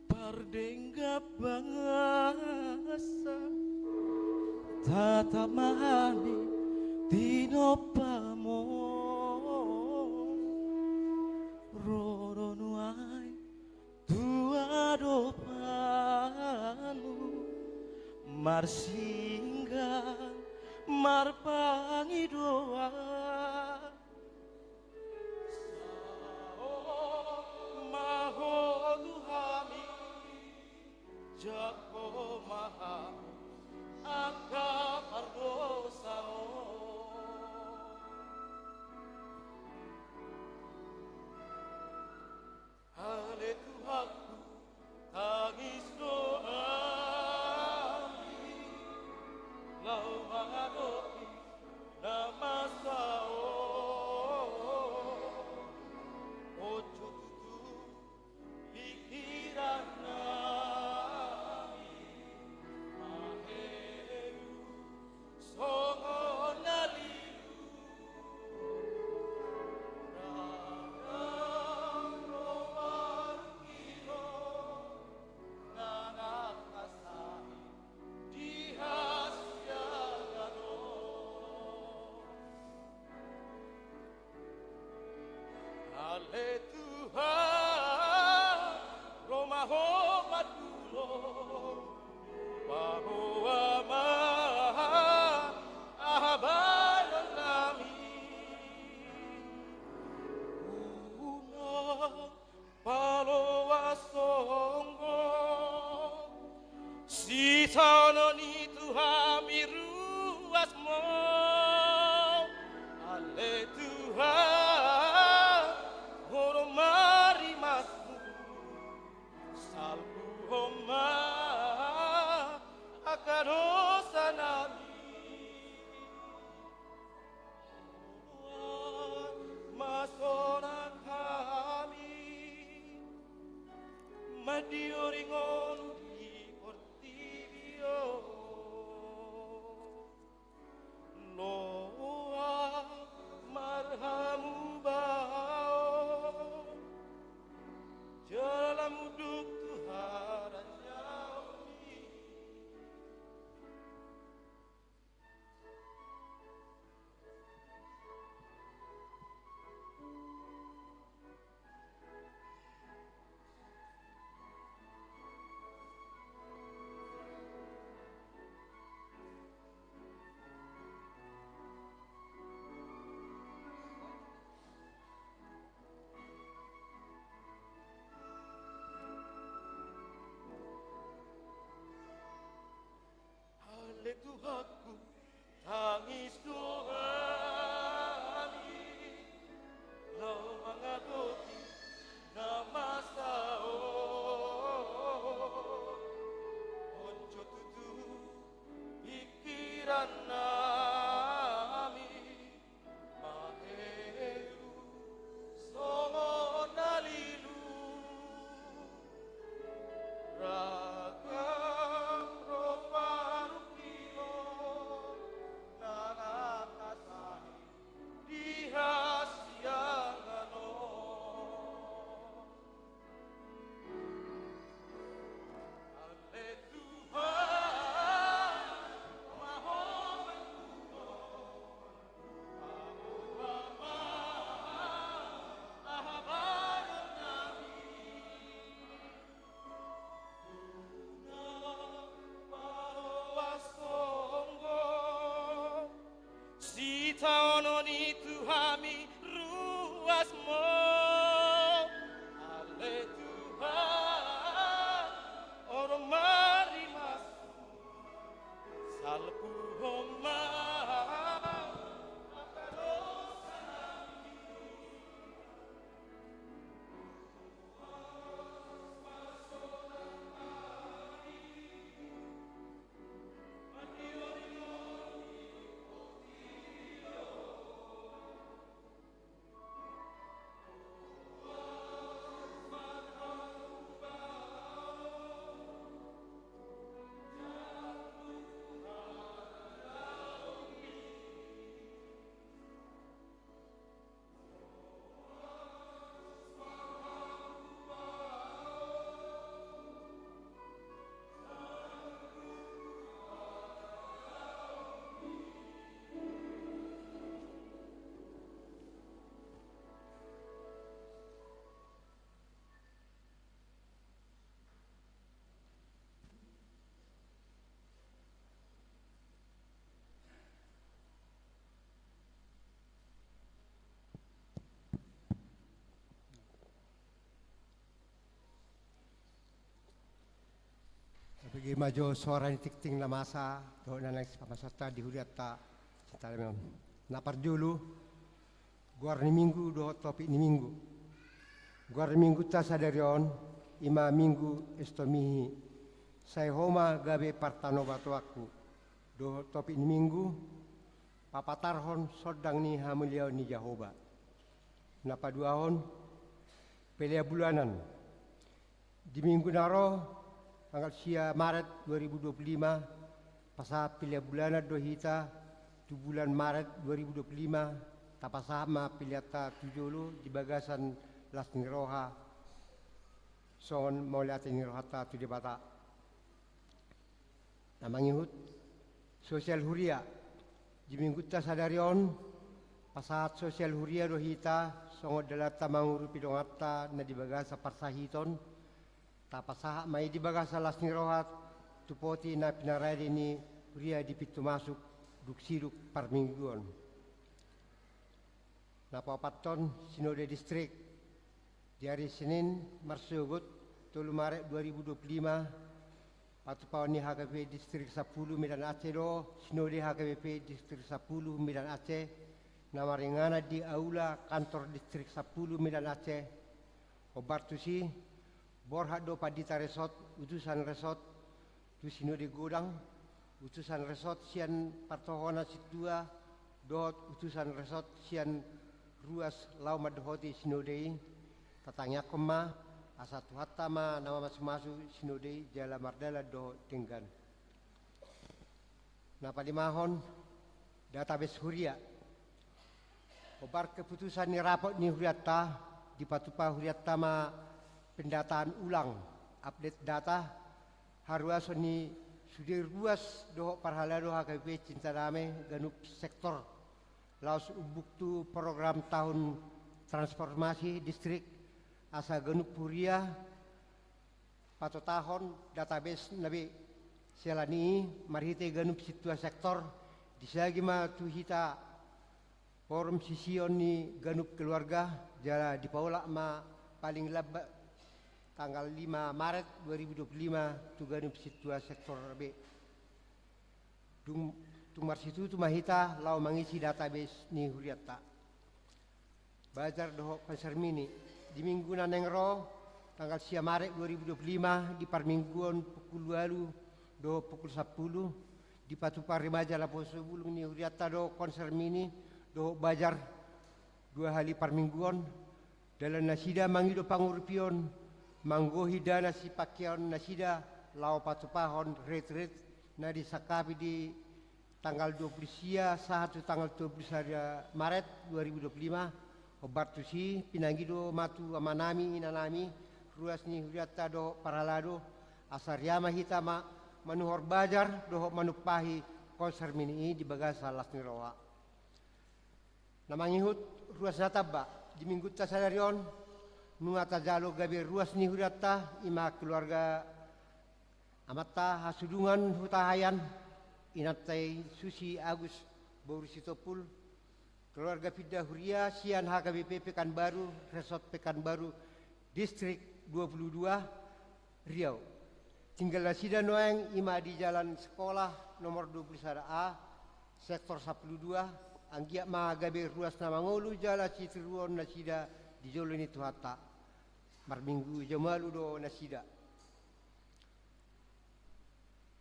pardenggan bangsa, tata ma hami tinompamu, ro do nuaeng tu adopanmu, marsinggang marpangidoan. Saor ma ho tu hami, jangkon ma hami angka pardosaon. Ale Tuhanku, tangis do hami laho mangadopi na masa on. Ojo tutu pingkiran nami, maheru songon na lilu. Raga ro marungkil, na nangkasai di hasiangan on. Ale Tuhan, ro ma ho mandulong, paboa ma aha bahenon nami. Unang paloas songgop sisaonon i tu hami ruasmu. Ale Tuhan, ho do ma rimasmu, salpuhon ma angka dosa nami. Oloan ma sonang hami mandiori ngolu di portibi on. nami, maheru songon na lilu, ragam ro parungkilon na nangkasahi di hasiangan on. Ale Tuhan, mahomet Tuhan, pahoa ma habaron nami. Unang pahoa songgop sitaonon i tu hami ruasmu. Ale Tuhan, on ma rimasmu, salpuhon ma angka dosa nami. Tapegei ma jo soara ni tingting na masa dohot na naeng sipamasaonta di hurianta. Sintalemeon. Na parjolo, goar ni minggu dohot topik ni minggu. Goar ni minggunta sadari on i ma Minggu Estomihi, sai Ho ma gabe partanobatoanku. Dohot topik ni minggu, papatarhon sondang ni hamuliaon ni Jahowa. Na paduahon, pelea bulanan. Di minggu na ro, tanggal sia Maret dua ribu dua puluh lima, pasahat pelea bulanan do hita tu bulan Maret dua ribu dua puluh lima, tapasahat ma peleanta tu jolo di bagasan las ni roha, songon mauliate ni rohanta tu Debata. Na mangihut, sosial huria. Di minggunta sadari on, pasahat sosial huria do hita, songon dalanta mangurupi donganta na di bagasan parsahiton, tapasahat ma i di bagasan las ni roha, tu poti na pinarade ni huria di pintu masuk, dung sidung parmingguon. Na paopathon, sinode distrik. Di ari Senin, marsogot, tolu Maret dua ribu dua puluh lima, patupaon ni H K B P Distrik sampulu Medan Aceh do, sinode H K B P Distrik sampulu Medan Aceh, na maringanan di aula kantor Distrik sampulu Medan Aceh. Hombar tusi, borhat do pandita resort, utusan resort, tu sinode godang, utusan resort sian partohonan sintua, dohot utusan resort sian ruas laho mandohoti sinode i, tatangiangkon ma, asa Tuhanta ma na mamasumasu sinode i jala mardalan dohot denggan. Na palimahon, database huria. Hombar keputusan ni rapot ni hurianta, dipatupa hurianta ma pendataan ulang, update data, haruason ni sude ruas dohot parhalado H K B P Cinta Dame ganup sektor, laos umbuk tu program tahun transformasi distrik, asa ganup huria patotahon database na be. Siala ni i, marhite ganup sintua sektor, disagi ma tu hita forum sision ni ganup keluarga, jala dipaulak ma paling lambat tanggal lima Maret dua ribu dua puluh lima tu ganup sintua sektor B. Dung, tung marsitutu ma hita laho mangisi database ni hurianta. Bazar dohot pasar mini. Di minggu na naeng ro, tanggal sia Maret dua ribu dua puluh lima, di parmingguon pukul ualu dohot pukul sampulu, Dipatupa remaja Laposo Bulung ni hurianta do konser mini dohot bazar dua hali parmingguon. Dalan nasida mangido pangurupion, manggohi dana sipangkeon nasida laho patupahon retret na disangkapi di tanggal dua puluh sia sahat tu tanggal dua puluh sada Maret dua ribu dua puluh lima. Hombar tusi, pinangido ma tu amanami, inanami, ruas ni hurianta dohot parhalado, asa riama hita ma manuhor bazar dohot manumpahi konser mini i di bagasan las ni roha. Na mangihut, ruas na tamba, di minggunta sadari on nunga tajalo gabe ruas ni hurianta, i ma keluarga amanta hasudungan Hutahaean, inanta i Susi Agus boru Sitompul, keluarga pinda huria sian H K B P Pekanbaru, Resort Pekanbaru, Distrik dua puluh dua, Riau. Tinggal nasida nuaeng i ma di Jalan Sekolah nomor dua puluh sada A, sektor sampulu dua, anggiat ma gabe ruas na mangolu jala sitiruon nasida di jolo ni Tuhanta. Marminggu jamalu do nasida.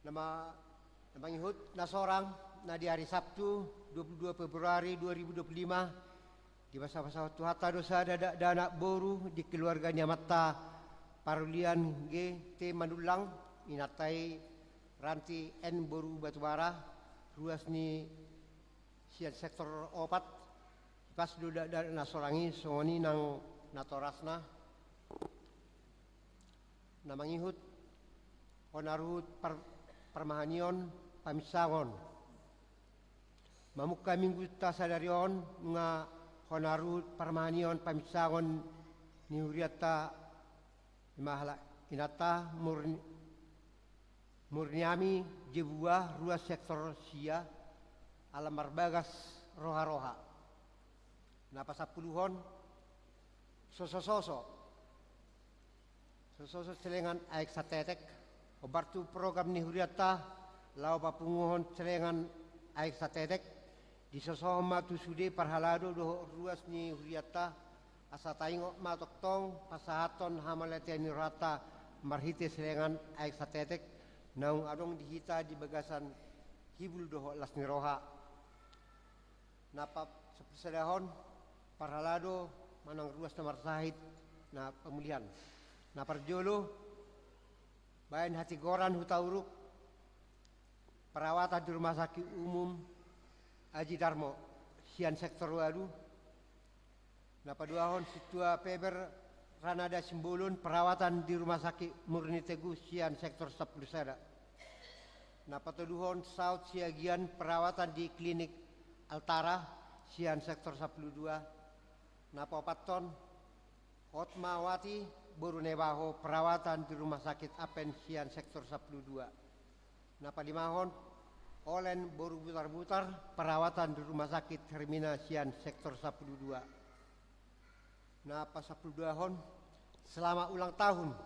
Na ma-, na mangihut, na sorang, na di ari Sabtu dua puluh dua Februari dua ribu dua puluh lima, dipasapasahon Tuhanta do sada dakdanak boru di keluarga ni amanta Parulian G T Manullang, inanta i Ranti N boru Batubara, ruas ni sian sektor opat. Pas do dakdanak na sorang i, songon i nang natorasna. Na mangihut, hona ruhut par-, parmahanion paminsangon. Mamungka minggunta sadari on nunga hona ruhut parmahanion paminsangon ni hurianta, i ma halak inanta Murni-, Murniami Jebua, ruas sektor sia, ala marbagas roharoha. Na pasampuluhon, sosososo. Sososo celengan aek satetek. Hombar tu program ni hurianta laho papunguhon celengan aek satetek, disosohon ma tu sude parhalado dohot ruas ni hurianta, asa taingot ma tongtong pasahathon hamauliateon ni rohanta marhite celengan aek satetek naung adong di hita di bagasan hibul dohot las ni roha. Na pa-, sampulu sadahon, parhalado manang ruas na marsahit na pamulihan. Na parjolo, baen hatigoran hutauruk, perawatan di Rumah Sakit Umum Aji Darmo sian sektor walu. Na paduahon, Sintua Peber Ranada Simbolon, perawatan di Rumah Sakit Murni Teguh sian sektor sampulu sada. Na patoluhon, Saud Siagian, perawatan di Klinik Altara sian sektor sampulu dua. Na paopathon, Hotmawati boru Nebaho, perawatan di Rumah Sakit Apen sian sektor sampulu dua. Na palimahon, Olen boru Butarbutar, perawatan di Rumah Sakit Hermina sian sektor sampulu dua. Na pasampulu duahon, selamat ulang tahun.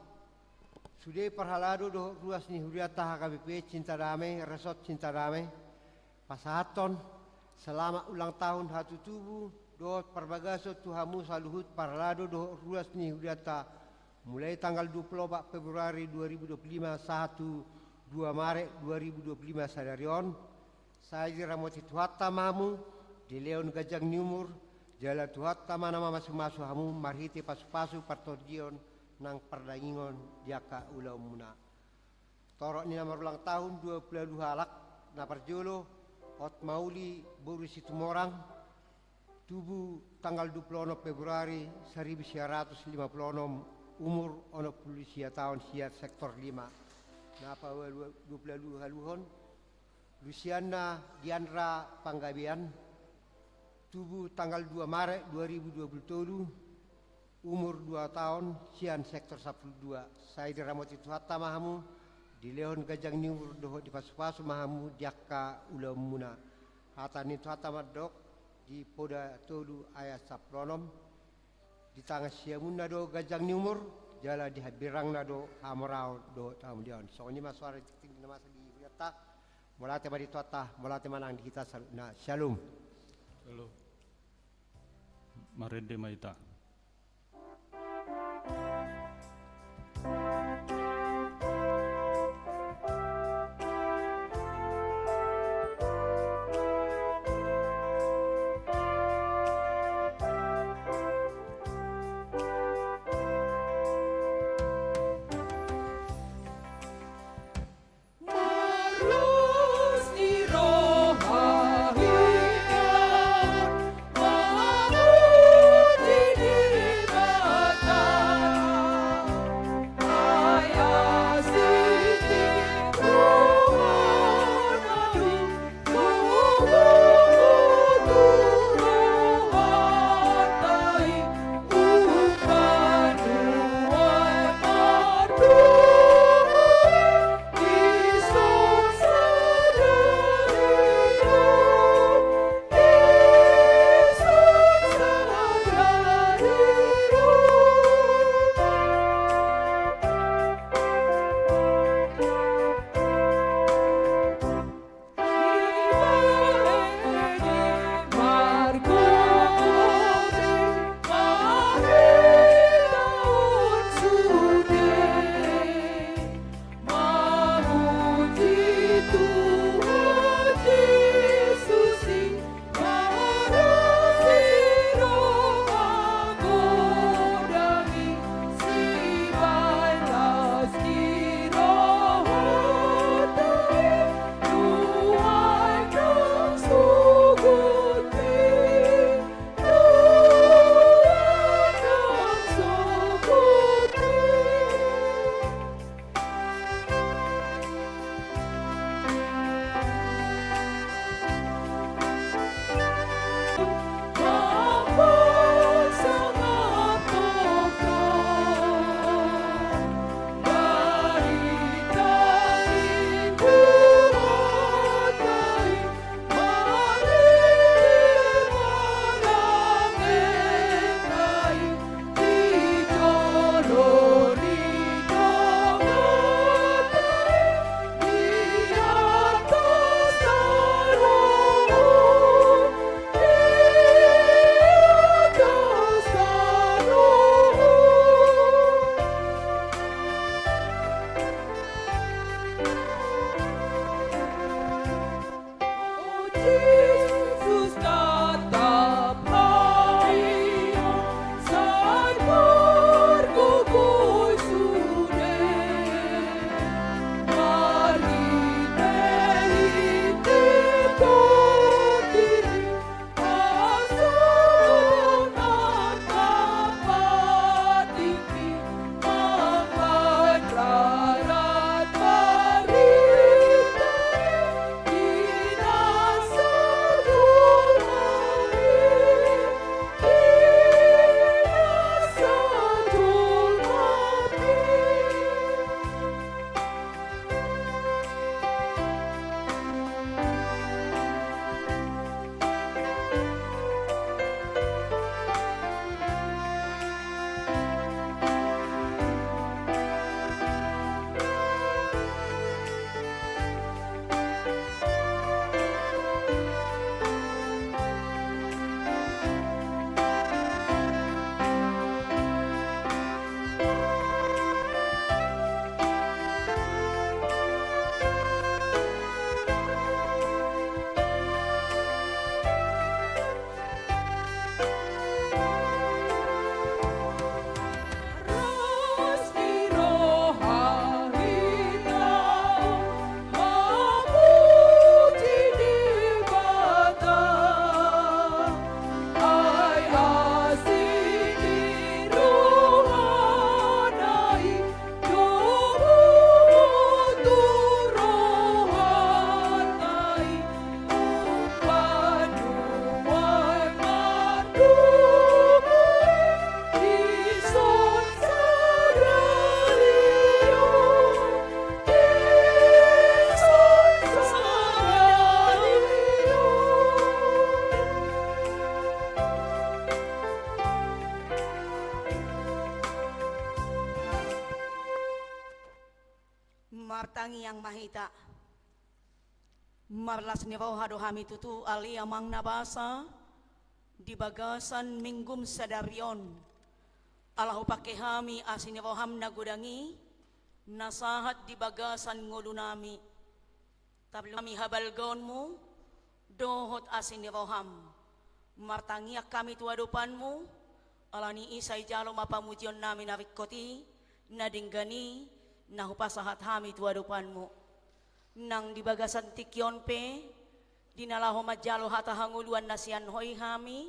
Sude parhalado dohot ruas ni hurianta H K B P Cinta Damai, Resort Cinta Damai, pasahathon selamat ulang tahun hatutubu dohot parbagason tu hamu saluhut parhalado dohot ruas ni hurianta, mulai tanggal dua puluh opat Februari dua ribu dua puluh lima sahat tu dua Maret dua ribu dua puluh lima sadari on. Sai diramoti Tuhanta ma hamu, dilehon ganjang ni umur, jala Tuhanta ma na mamasumasu hamu marhite pasupasu partondion nang pardagingon di angka ulaonmuna. Torop ni na marulang tahun dua puluh ualu halak. Na parjolo, Hotmauli boru Situmorang, tubu tanggal dua puluh onom Februari saribu sia ratus lima puluh onom, umur onom puluh sia taon, sian sektor lima. Na pa-, dua puluh ualuhon, Lusiana Diandra Panggabean, tubu tanggal dua Maret dua ribu dua puluh tolu, umur dua taon, sian sektor sampulu dua. Sai diramoti Tuhanta ma hamu, dilehon ganjang ni umur dohot dipasupasu ma hamu di angka ulaonmuna. Hata ni Tuhanta mandok di Poda tolu ayat sampulu onom, di tangan siamunna do ganjang ni umur, jala di hambirangna do hamoraon dohot hamuliaon. Songon i ma soara tingting na masa di hurianta. Mauliate ma di Tuhanta, mauliate ma nang di hita saluhutna. Syalom. Syalom. Marende ma hita. Ita. Marlas ni roha do hami tutu ale Amang na basa di bagasan Minggum sadari on. Ala hupangke hami asi ni roham na godang i, na sahat di bagasan ngolunami. Tabi hami habalgaonmu dohot asi ni roham. Martangiang hami tu adopanmu, ala ni i sai jalo ma pamujionnami na ringkot i, na denggan i, na hupasahat hami tu adopanmu. Nang di bagasan tingki on pe, di na laho manjalo hata hangoluan na sian ho i hami,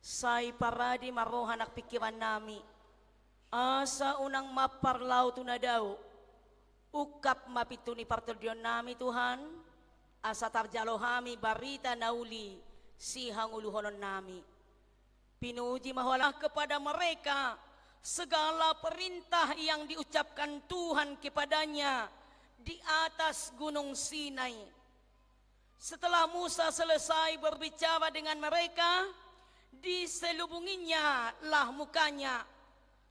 sai parade ma roha nang pingkirannami. Asa unang mamparlao tu na dao, ungkap ma pintu ni partondionnami Tuhan, asa tarjalo hami barita na uli sihangoluhononnami. Pinuji ma Ho Allah kepada mereka segala perintah yang diucapkan Tuhan kepadanya di atas Gunung Sinai. Setelah Musa selesai berbicara dengan mereka, diselubunginya lah mukanya.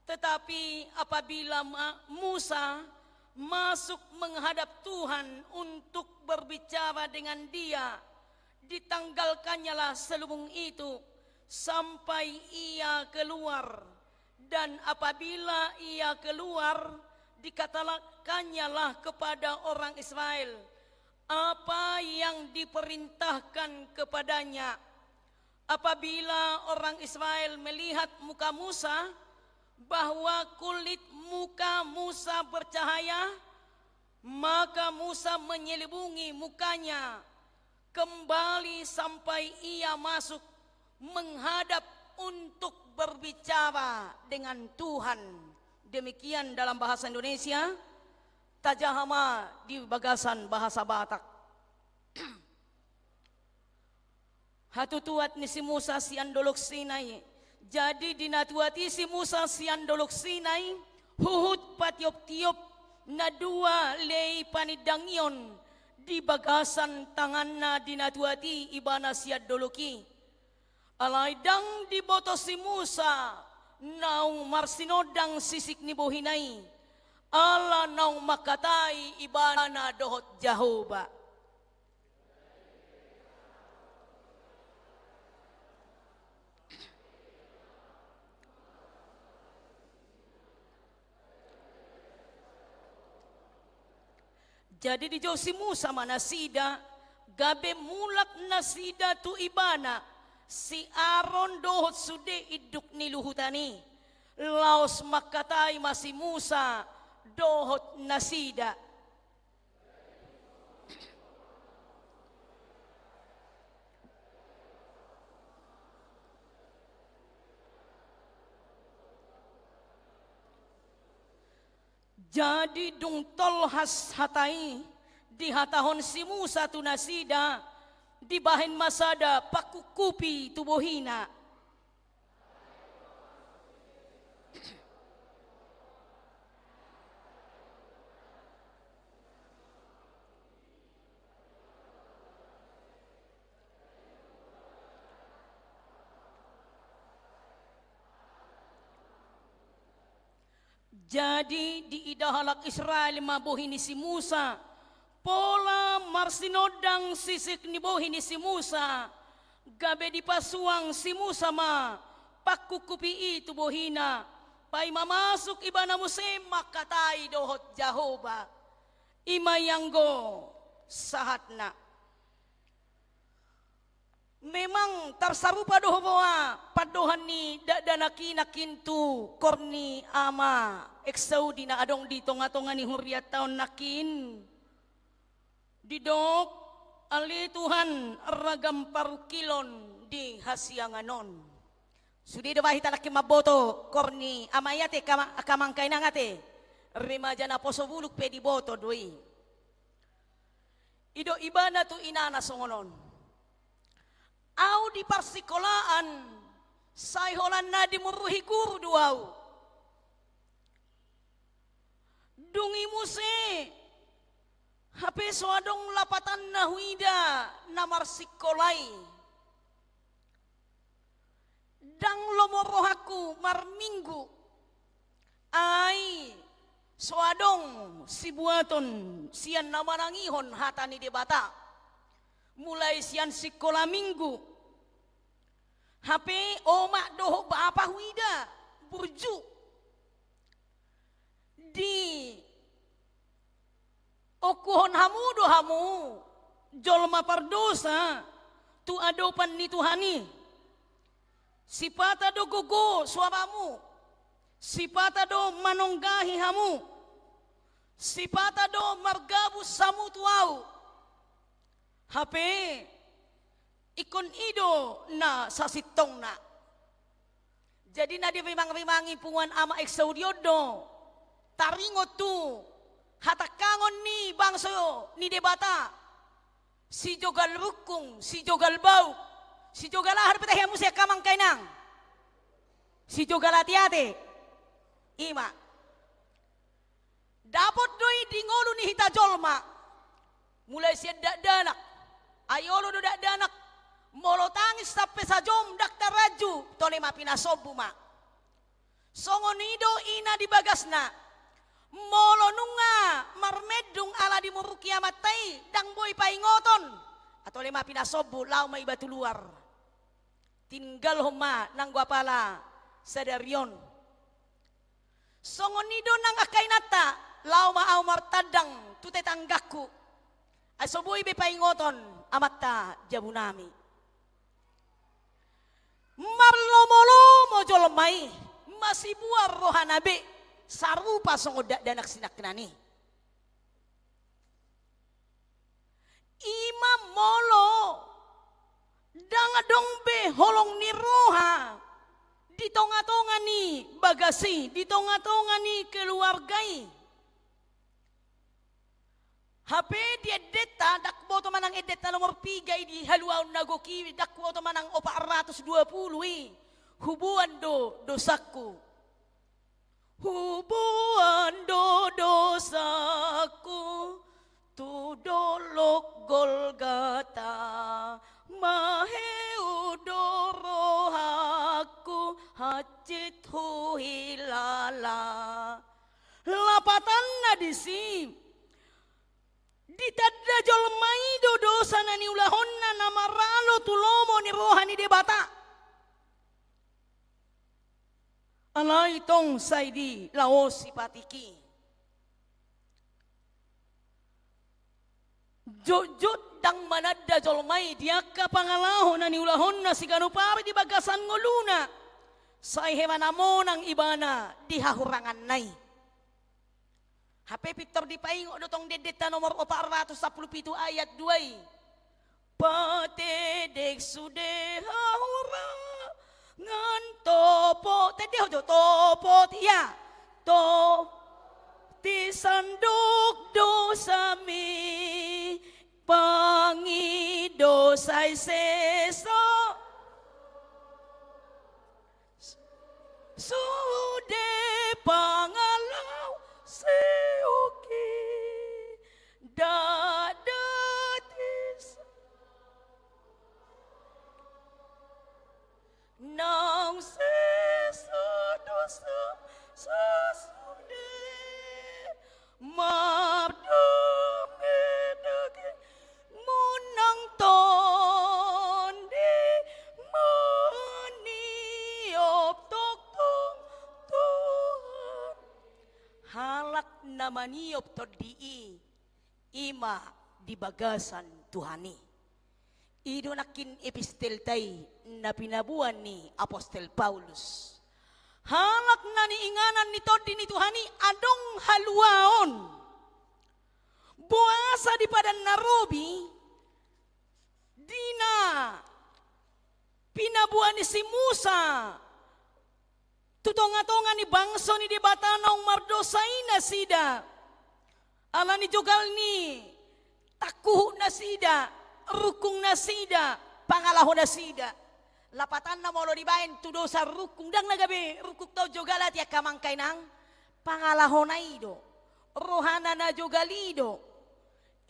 Tetapi apabila ma-, Musa masuk menghadap Tuhan untuk berbicara dengan Dia, ditanggalkannyalah selubung itu sampai ia keluar. Dan apabila ia keluar, dikatakannya lah kepada orang Israel apa yang diperintahkan kepadanya. Apabila orang Israel melihat muka Musa, bahwa kulit muka Musa bercahaya, maka Musa menyelubungi mukanya kembali sampai ia masuk menghadap untuk berbicara dengan Tuhan. Demikian dalam bahasa Indonesia. Tajaha ma di bagasan bahasa Batak. Hatutuat ni si Musa sian Dolok Sinai. Jadi dinatuati si Musa sian Dolok Sinai, huhut patioptiop na dua lei panindangion di bagasan tanganna, dinatuati ibana sian dolok i. Alai ndang diboto si Musa naung marsinondang sisik ni bohina i, ala naung mangkatai ibana dohot Jahowa. Jadi dijou si Musa ma nasida, gabe mulak nasida tu ibana, si Aron dohot sude induk ni luhutan i. Laos mangkatai ma si Musa dohot nasida. Jadi dung tolhas hata i, dihatahon si Musa tu nasida, dibahen ma sada pangkupkupi tu bohina. Jadi diida halak Israel ma bohi ni si Musa. Pola marsinondang sisik ni bohi ni si Musa, gabe dipasuang si Musa ma pangkupkupi i tu bohina. Paima masuk ibana muse mangkatai dohot Jahowa. I ma i anggo sahatna. Memang tarsarupa do huboa pandohan ni dakdanak i nangkin tu kor ni ama Eksaudi na adong di tongatonga ni hurianta on nangkin. Didok, ale Tuhan, ragam parungkilon di hasiangan on. Sude do ba hita nangkin mamboto kor ni ama i ate, kama-, angka amang inang ate. Remaja naposo bulung pe diboto do i. I do ibana tu inana songon on. Au di parsikolaan, sai holan na dimurruhi guru do au. Dung i muse, hape so adong lapatanna huida na marsikola i. Ndang lomo rohangku marminggu. Ai, So adong sibuaton sian na manangihon hata ni Debata. Mulai sian sikola minggu. Hape omak dohot bapa huida burju. Diongkuhon hamu do hamu jolma pardosa tu adopan ni Tuhan i. Sipata do gogo suaramu. Sipata do manonggahi hamu. Sipata do margabus hamu tu ahu. Hape ingkon i do na sasintongna. Jadi na dirimangrimangi punguan Amak Eksaudi on do taringot tu hatangkangon ni bangso ni Debata. Sijogal rungkung, sijogal bauk, sijogal aha dope tahe muse angka amang inang? Sijogal ate-ate. Ima. Dapot do i di ngolu ni hita jolma. Mulai sian dakdanak. Ai olo do dakdanak molo tangis sampe sajom ndang taraju, tole ma pinasombu ma. Songon i do i na di bagasna. Molo nunga marmendung ala dimuruki amanta i, ndang boi paingoton. Ai tole ma pinasombu, laho ma iba tu luar. Tinggalhon ma nanggo apala sadari on. Songon i do nang angka inanta, laho ma ahu martandang tu tetanggangku. Ai so boi be paingoton amanta jabunami. Marlomolomo jolma i, masibuan rohana be, sarupa songon dakdanak sinangkinan i. Ima molo ndang adong be holong ni roha di tongatonga ni bagas i, di tongatonga ni keluarga i. Hape di endenta, ndang huboto manang endenta nomor piga i di haluaon na gok i, ndang huboto manang opat ratus dua puluh i, huboan do dosangku. Huboan do dosangku tu dolok Golgata, maheu do rohangku hansit huhilala. Lapatanna disi, ditanda jolma i do dosa na niulahonna na maralo tu lomo ni roha ni Debata. Alai tong sai dilaosi patik i. Jotjot ndang mananda jolma i di angka pangalaho na niulahonna siganup ari di bagasan ngoluna, sai hea na monang ibana di hahuranganna i. Hape pintor dipaingot do tong di endenta nomor opat ratus sampulu pitu ayat dua i. Patedek sude hahurangan, topot, tende ho jo, topot, ia, topot i sandok dosami, pangido sai sesa. Sude pangalaho seok i, ndada tisa. Naung sesa dosa sasude. Mardame daging munang tondi maniop tongtong Tuhan. Halak na maniop tondi i, ima di bagasan Tuhan i. I do nangkin epistelta i na pinaboa ni apostel Paulus. Halak na niinganan ni tondi ni Tuhan i adong haluaon. Boasa di Padan na Robi, di na pinaboa ni si Musa tu tongatonga ni bangso ni Debata naung mardosa i nasida. Ala ni jogal ni tangkuhuk nasida, rungkung nasida, pangalaho nasida. Lapatanna molo dibaen tu dosa rungkung, ndang na gabe rungkungta on jogal, ate angka amang inang, pangalahona i do, rohana na jogal i do,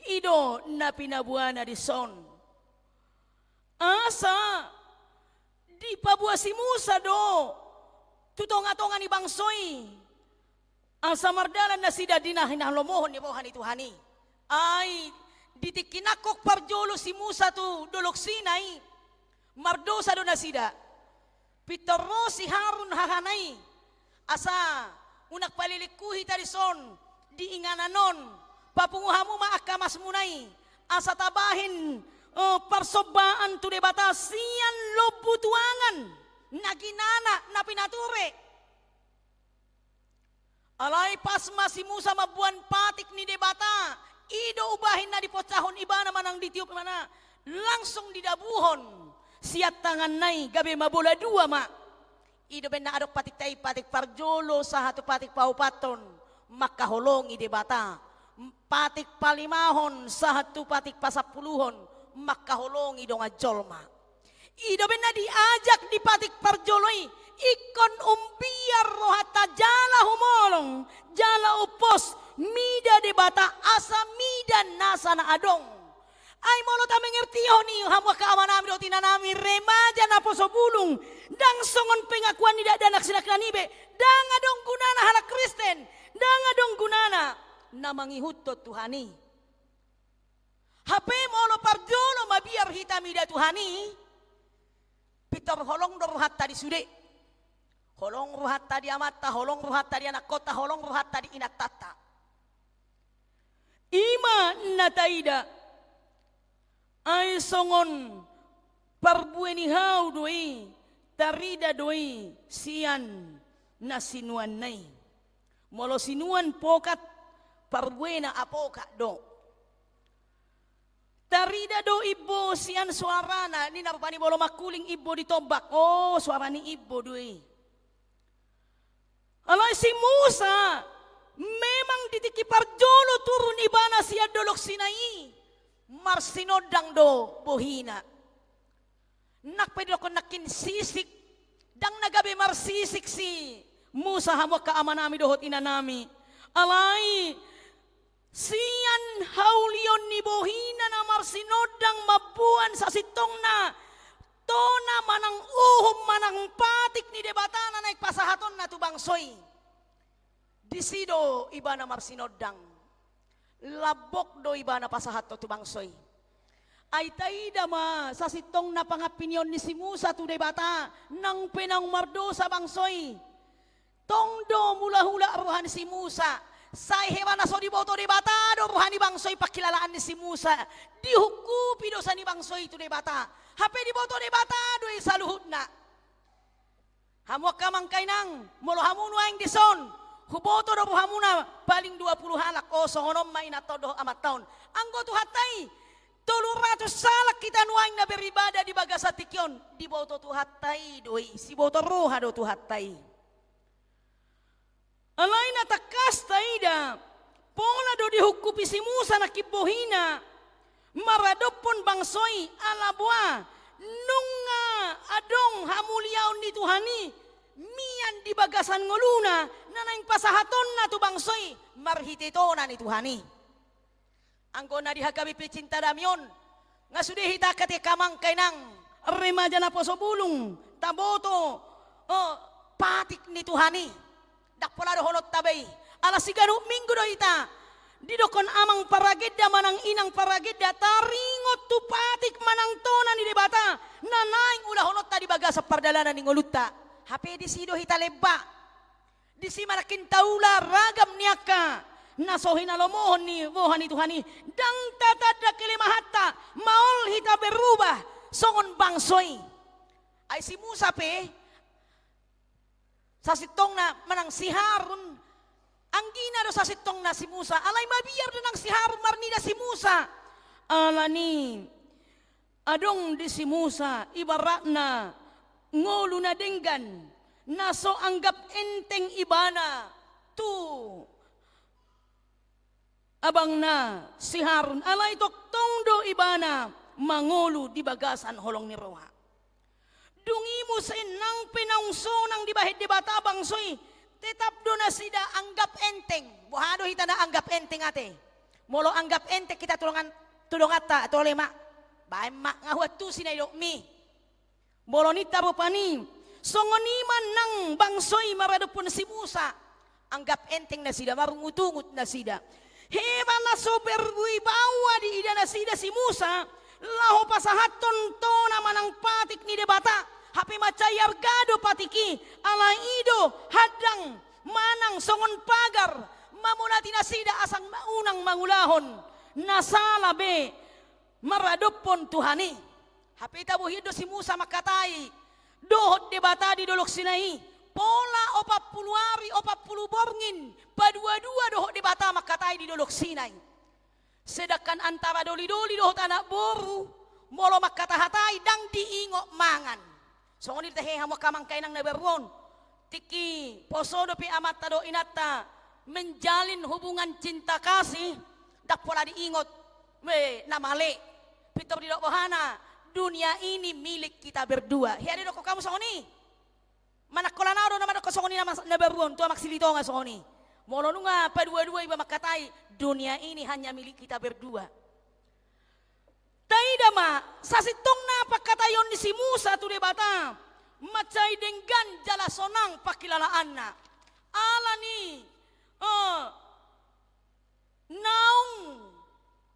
i do na pinaboana dison. Asa dipaboa si Musa do tu tongatonga ni bangso i. Asa mardalan nasida di na hinalomohon ni roha ni Tuhan i. Ai di tingki nangkok parjolo si Musa tu Dolok Sinai, mardosa do nasida. Pintor ro si Harun hahana i, asa unang palilingku hita dison di inganan on, papungu hamu ma angka masmuna i, asa tabahen, eh, parsombaan tu Debata sian lombu tuangan, na ginana, na pinature. Alai pas ma si Musa mamboan patik ni Debata, i do ubahen na diponcahon ibana manang ditiup ibana, langsung didabuhon sian tanganna i gabe mabola dua ma. I do umbahen na adong patikta i, patik parjolo sahat tu patik paopathon, mangkaholongi Debata. Patik palimahon sahat tu patik pasampuluhon, mangkaholongi dongan jolma. I do umbahen na diajak di patik parjolo i, ingkon umbiar rohanta jala humolong, jala umpos, mida Debata asa mida nasa na adong. Ai molo tamengertihon i hamu angka amanami dohot inanami, remaja naposo bulung, ndang songon pengakuan ni dakdanak si nangkiningan i be, ndang adong gunana halak Kristen, ndang adong gunana na mangihuthon Tuhan i. Hape molo parjolo mabiar hita mida Tuhan i, pintor holong do rohanta di sude. Holong rohanta di amanta, holong rohanta di anakkonta, holong rohanta di inantanta. I ma na taida, ai songon parbue ni hau do i, tarida do i sian na sinuanna i. Molo sinuan pokat, parbuena apokat do. Tarida do imbo sian soarana, ninna rupani molo mangkuling imbo di tombak, o, soara ni imbo do i. Alai si Musa, memang di tingki parjolo turun ibana sian Dolok Sinai i, marsinondang do bohina. Nang pe didokkon nangkin sisik, ndang na gabe marsisik si Musa, hamu angka amanami dohot inanami. Alai sian haulion ni bohina na marsinondang mamboan sasintongna tona manang uhum manang patik ni Debata na naeng pasahatonna tu bangso i. Disi do ibana marsinondang. Lambok do ibana pasahathon tu bangso i. Ai taida ma sasintongna pangampinion ni si Musa tu Debata, nang pe naung mardosa bangso i. Tong do mulak-ulak roha ni si Musa. Sai hera na so diboto Debata do roha ni bangso i, pangkilalaan ni si Musa. Dihungkupi dosa ni bangso i tu Debata. Hape diboto Debata do i saluhutna. Hamu angka amang inang, molo hamu nuaeng dison, huboto do rohamuna paling dua pulu halak, o, songon on ma inanta on dohot amanta on. Anggo Tuhanta i, tolu ratus halak hita nuaeng na beribadah di bagasan tingki on, diboto Tuhanta i do i, siboto roha do Tuhanta i. Alai na tangkas taida, pola do dihungkupi si Musa nangkin bohina, maradophon bangso i, ala boha, nunga adong hamuliaon ni Tuhan i, mian di bagasan ngoluna, na naeng pasahatonna tu bangso i, marhite tona ni Tuhan i. Anggo na di H K B P Cinta Damai on, nga sude hita angka amang inang, remaja naposo bulung, taboto, eh, patik ni Tuhan i. Ndang pola dohononta be i. Ala siganup minggu do hita didokkon amang paragenda manang inang paragenda taringot tu patik manang tona ni Debata na naeng ulahononta di bagasan pardalanan ni ngolunta. Hape disi do hita lemba. Disi ma nangkin taula ragam ni angka na so hinalomohon ni roha ni Tuhan i, ndang tatanda kelemahanta, maol hita berubah songon bangso i. Ai si Musa pe, sasintongna manang si Harun, anggina do sasintongna si Musa, alai mabiar do nang si Harun marnida si Musa. Alani adong di si Musa ibaratna ngolu na denggan, na so anggap enteng ibana tu abangna si Harun, alai tongtong do ibana mangolu di bagasan holong ni roha. Dung i muse nang pe naung sonang dibahen Debata bangso i, tetap do nasida anggap enteng. Boha do hita na anggap enteng ate? Molo anggap enteng hita tu dongan, tu donganta, tole ma. Baen ma, nga huantusi na nidokmi. Molo ninta rupani, songon i ma nang bangso i maradophon si Musa. Anggap enteng nasida, marungutungut nasida. Hera na so berwibawa diida nasida si Musa, laho pasahathon tona manang patik ni Debata, hape mansai arga do patik i, alai i do handang manang songon pagar, mamonati nasida asa unang mangulahon na sala be maradophon Tuhan i. Hape tabohion do si Musa mangkatai, dohot Debata di Dolok Sinai i, pola opat pulu ari, opat pulu borngin, padua-dua dohot Debata mangkatai di Dolok Sinai. Sedangkan antara doli-doli dohot anak boru, molo mangkata-hatai ndang diingot mangan. Songon i do tahe hamu angka amang inang na baru on. Tingki poso dope amanta dohot inanta menjalin hubungan cinta kasih, ndang pola diingot, eh, na male. Pintor didok bohana, dunia ini milik kita berdua. Hea didokkon hamu songon i? Manang holan ahu do na mandokkon songon i na mas-, na baru on, tu Amang Silitonga songon i. Molo nunga padua-dua iba mangkatai, dunia ini hanya milik kita berdua. Taida ma, sasintongna pangkataion ni si Musa tu Debata, mansai denggan jala sonang pangkilalaanna. Alani, eh, naung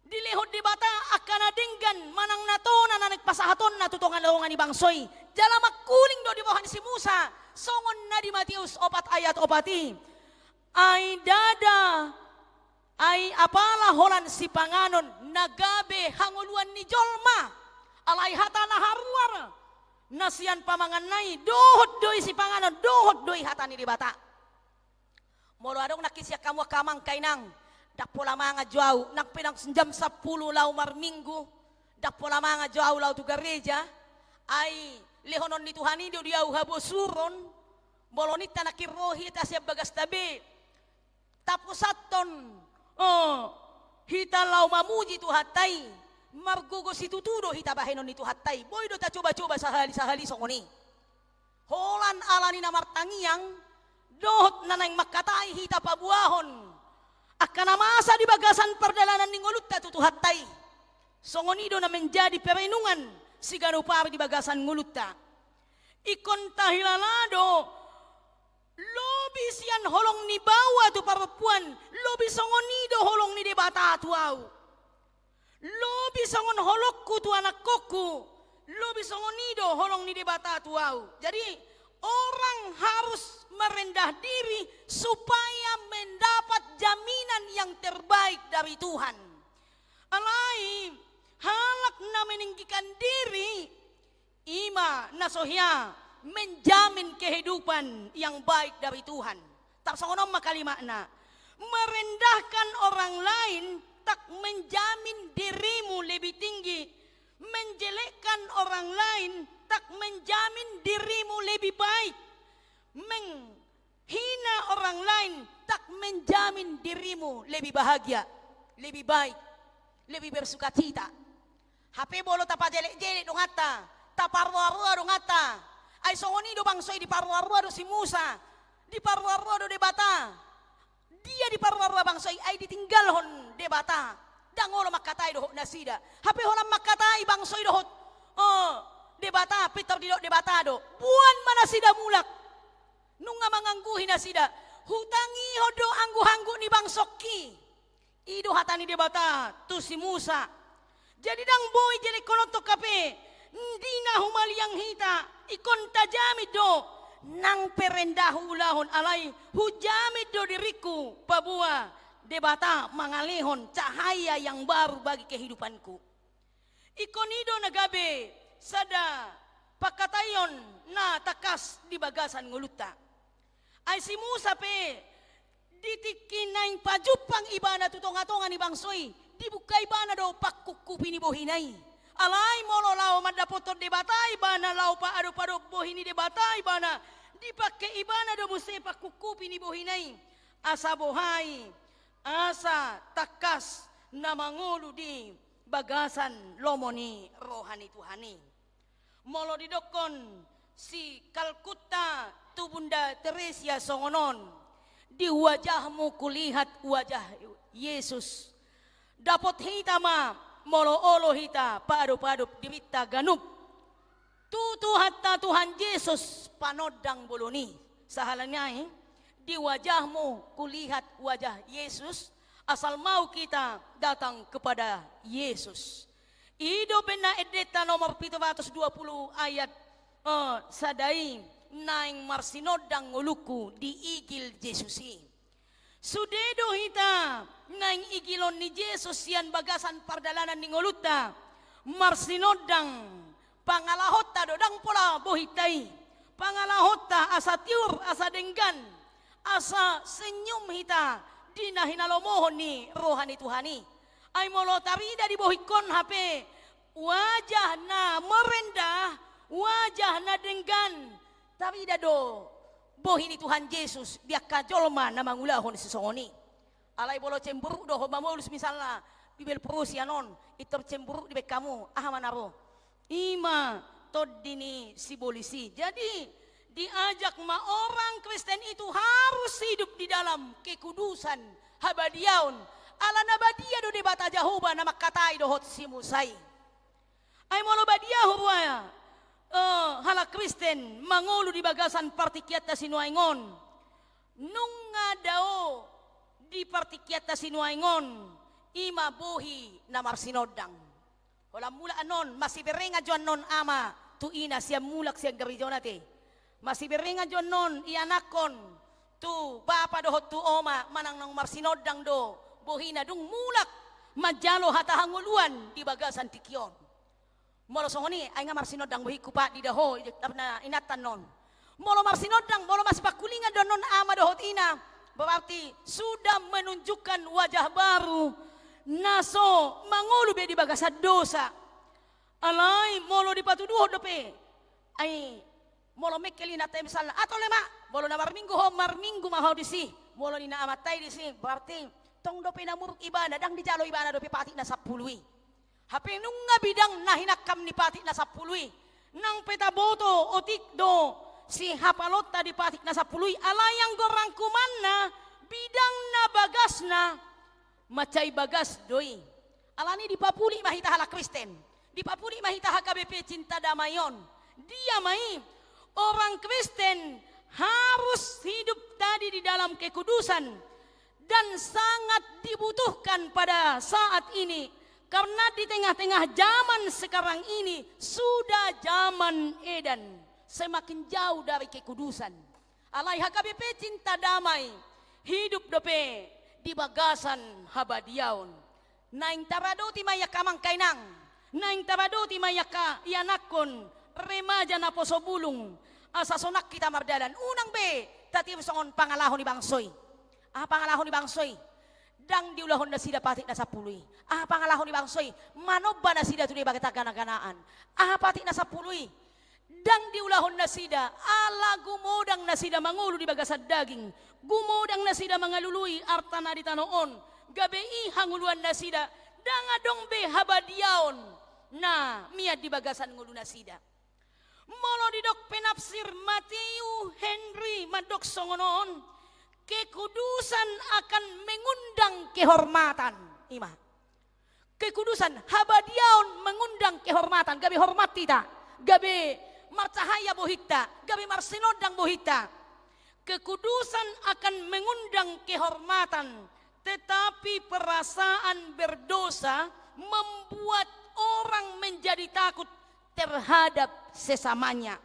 dilehon Debata angka na denggan manang na tona na naeng pasahatonna tu tonga-tonga ni bangso i. Jala mangkuling do di roha ni si Musa, songon na di Matius opat ayat opat i. Ai ndada, ai apala holan sipanganon na gabe hangoluan ni jolma, alai hata na haruar na sian pamanganna i, dohot do i sipanganon, dohot do i hata ni Debata. Molo adong nangkin sian hamu angka amang inang, ndang pola mangan jo ahu, nang pe naung jam sampulu laho marminggu, ndang pola mangan jo ahu laho tu gareja, ai lehonon ni Tuhan i do di ahu habosuron, molo ninta nangkin ro hita sian bagasta be, tapusathon, oh, hita laho mamuji Tuhanta i, margogo situtu do hita bahenon ni Tuhanta i, boi do tacoba-coba sahali-sahali songon i. Holan alani na martangiang, dohot na naeng mangkatai hita paboahon angka na masa di bagasan pardalanan ni ngolunta tu Tuhanta i. Songon i do na menjadi perenungan siganup ari di bagasan ngolunta. Ingkon tahilala do, lobi sian holong ni baoa tu parompuan, lobi songon i do holong ni Debata tu ahu. Lobi songon holongku tu anakkonku, lobi songon i do holong ni Debata tu ahu. Jadi, orang harus merendah diri supaya mendapat jaminan yang terbaik dari Tuhan. Alai, halak na meninggikan diri, i ma na so hea menjamin kehidupan yang baik dari Tuhan. Tarsongon on ma kalimatna. Merendahkan orang lain tak menjamin dirimu lebih tinggi. Menjelekkan orang lain tak menjamin dirimu lebih baik. Meng- hina orang lain tak menjamin dirimu lebih bahagia, lebih baik, lebih bersukacita. Hape molo tapajelek-jelek donganta, taparroa-roa donganta. Ai songon i do bangso i, diparroa-roa do si Musa, diparroa-roa do Debata. Dia diparroa-roa bangso i, ai ditinggalhon Debata. Ndang olo mangkatai dohot nasida. Hape holan mangkatai bangso i dohot, oh, Debata, pintor didok Debata do. Boan ma nasida mulak. Nunga mangangguhi nasida, hutangihon do angguhangguh ni bangsongki. I do hata ni Debata tu si Musa. Jadi ndang boi jelekkononton hape, di na humaliang hita, ingkon tajamin do, nang pe renda huulahon alai, hujamin do diringku, paboa Debata mangalehon cahaya yang baru bagi kehidupanku. Ingkon i do na gabe sada pangkataion na tangkas di bagasan ngolunta. Ai si Musa pe, di tingki naeng pajumpang ibana tu tonga-tonga ni bangso i, dibuka ibana do pangkungkupi ni bohina i. Alai molo laho mandapothon Debata ibana, laho paadop-adop bohi ni Debata ibana, dipangke ibana do muse pangkungkupi ni bohina i. Asa boha i, asa tangkas na mangolu di bagasan lomo ni roha ni Tuhan i. Molo didokkon si Kalkuta tu Bunda Teresia songon on, di wajahmu kulihat wajah Yesus. Dapot hita ma, molo olo hita paadop-adop dirinta ganup tu Tuhanta Tuhan Jesus panondang bolon i. Sahalani i, Di wajahmu kulihat wajah Yesus, asal mau kita datang kepada Yesus. I do pe na endenta nomor pitu ratus dua puluh ayat, eh, sada i, naeng marsinondang ngolungku di igil Jesus i. Sude do hita naeng igilon ni Jesus sian bagasan pardalanan ni ngolunta, marsinondang. Pangalahonta do, ndang pola bohinta i. Pangalahonta asa tiur, asa denggan, asa senyum hita di na hinalomohon ni roha ni Tuhan i. Ai molo tarida dibohingkon hape wajah na merendah, wajah na denggan, tarida do bohi ni Tuhan Jesus di angka jolma na mangulahon sisongon i. Alai molo cemburu do ho mamolus misalna, bibel Prusia on, pintor cemburu dibaen hamu, aha ma na ro? I ma tondi ni sibolis i. Jadi, diajak ma orang Kristen itu harus hidup di dalam kekudusan, habadiaon. Ala na badia do Debata Jahowa na mangkatai dohot si Musa i. Ai molo badia huroha, eh, halak Kristen mangolu di bagasan partingkianta sinuaeng on, nunga dao di partingkianta sinuaeng on, i ma bohi na marsinondang. Holan mulak annon, masiberengan jo annon ama tu ina sian mulak sian garejana te. Masiberengan jo annon ianakhon tu bapa dohot tu oma manang naung marsinondang do bohina dung mulak manjalo hata hangoluan di bagasan tingki on. Molo songon i, ai nga marsinondang bohingku, Pak, dida ho, i do na inanta annon. Molo marsinondang, molo masipangkulingan do annon ama dohot ina, berarti sudah menunjukkan wajah baru na so mangolu be di bagasan dosa. Alai molo dipatuduhon dope, ai molo mengkel inanta i misalna, "Ah, tole ma, molo na marminggu ho, marminggu ma ho disi." Molo ninna amanta i disi, berarti tong dope na muruk ibana, ndang dijalo ibana dope patik na sampulu i. Hape nunga bidang na hinangkam ni patik na sampulu i. Nang pe taboto otik do sihapalonta di patik na sampulu i, alai anggo rangkumanna, bidang na bagasna, mansai bagas do i. Alani dipapulik ma hita halak Kristen. Dipapulik ma hita H K B P Cinta Damai on. Dia ma i? Orang Kristen harus hidup tadi di dalam kekudusan dan sangat dibutuhkan pada saat ini, karena di tengah-tengah zaman sekarang ini sudah zaman Eden, semakin jauh dari kekudusan. Alai H K B P Cinta Damai hidup dope di bagasan habadiaon. Naeng taradoti ma i angka amang, inang, naeng taradoti ma i angka ianakhon, remaja, naposo bulung, asa sonang hita mardalan. Unang be tatiru songon pangalaho ni bangso i. Aha pangalaho ni bangso i? Ndang diulahon nasida patik na sampulu i. Aha pangalaho ni bangso i? Manomba nasida tu Debata gana-ganaan. Aha patik na sampulu i? Ndang diulahon nasida ala gumodang nasida mangolu di bagasan daging, gumodang nasida mangalului arta na di tano on, gabe i hangoluan nasida, ndang adong be habadiaon na mian di bagasan ngolu nasida. Molo didok penafsir Matthew Henry mandok songon on, kekudusan akan mengundang kehormatan. I ma. Kekudusan, habadiaon mengundang kehormatan, gabe hormat hita, gabe marcahaya bohinta, gabe marsinondang bohinta. Kekudusan akan mengundang kehormatan, tetapi perasaan berdosa membuat orang menjadi takut terhadap sesamanya.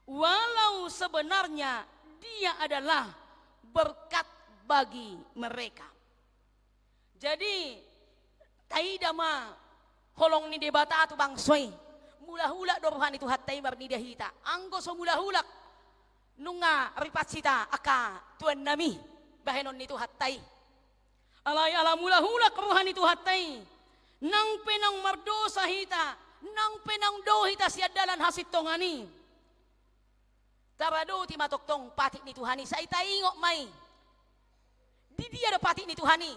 Walau sebenarnya dia adalah berkat bagi mereka. Jadi, taida ma holong ni Debata tu bangso i. Mulak-ulak do roha ni Tuhanta i marnida hita. Anggo so mulak-ulak, nunga ripas hita angka tuannami bahenon ni Tuhanta i. Alai ala mulak-ulak roha ni Tuhanta i, nang pe naung mardosa hita, nang pe naung dao hita sian dalan hasintongan i, taradoti ma tongtong patik ni Tuhan i, sai taingot ma i. Di dia do patik ni Tuhan i?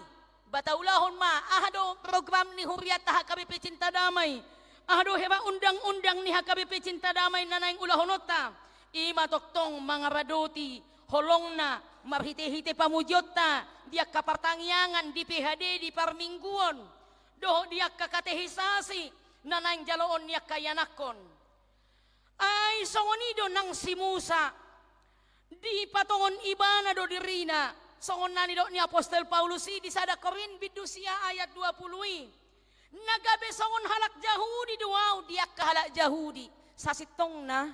Ba taulahon ma, aha do program ni hurianta H K B P Cinta Damai? Aha do hera undang-undang ni H K B P Cinta Damai na naeng ulahononta? I ma tongtong mangaradoti holongna marhite-hite pamujionta di angka partangiangan, di P H D, di parmingguon, dohot di angka katekisasi na naeng jaloon ni angka ianakhon. Ai songon i do nang si Musa. Dipatongon ibana do dirina, songon na nidok ni apostel Paulus i di sada Korint bindu sia ayat dua pulu i. Na gabe songon halak Jahudi do au di angka halak Jahudi. Sasintongna,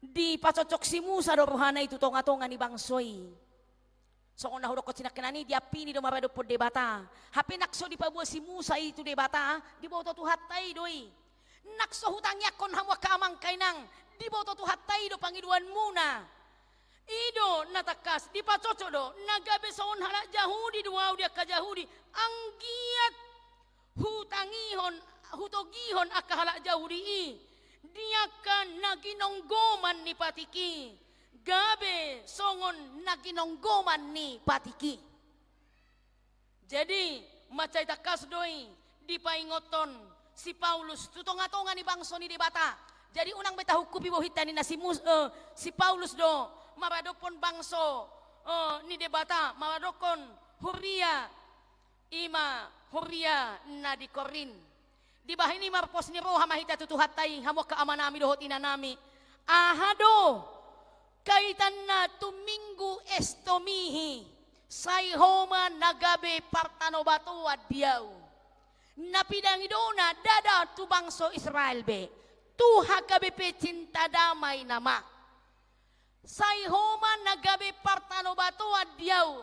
dipacocok si Musa do rohana i tu tonga-tonga ni bangso i. Songon na hudokkon sinangkinan i, diampini do maradophon Debata. Hape nang so dipaboa si Musa i tu Debata, diboto Tuhanta i do i. Nang so hutangiangkon hamu angka amang, angka inang, diboto Tuhanta i do pangidoanmuna. I do na tangkas, dipacocok do, na gabe songon halak Jahudi do au di angka Jahudi, anggiat hutangihon, hutogihon angka halak Jahudi i di angka na ginonggoman ni patik i, gabe songon na ginonggoman ni patik i. Jadi, mansai tangkas do i dipaingothon si Paulus tu tonga-tonga ni bangso ni Debata. Jadi, unang be tahungkupi bohinta ninna si Mus-, eh, si Paulus do maradophon bangso, eh, ni Debata, maradophon huria, i ma huria na di Korint. Dibahen i marpos ni roha ma hita tu Tuhanta i, hamu angka amanami dohot inanami. Aha do kaitanna tu Minggu Estomihi, sai ho ma na gabe partanobatoan di ahu. Na pinadangidona ndada tu bangso Israel be, tu H K B P Cinta Damai nama. Sai ho ma na gabe partanobatoan di ahu.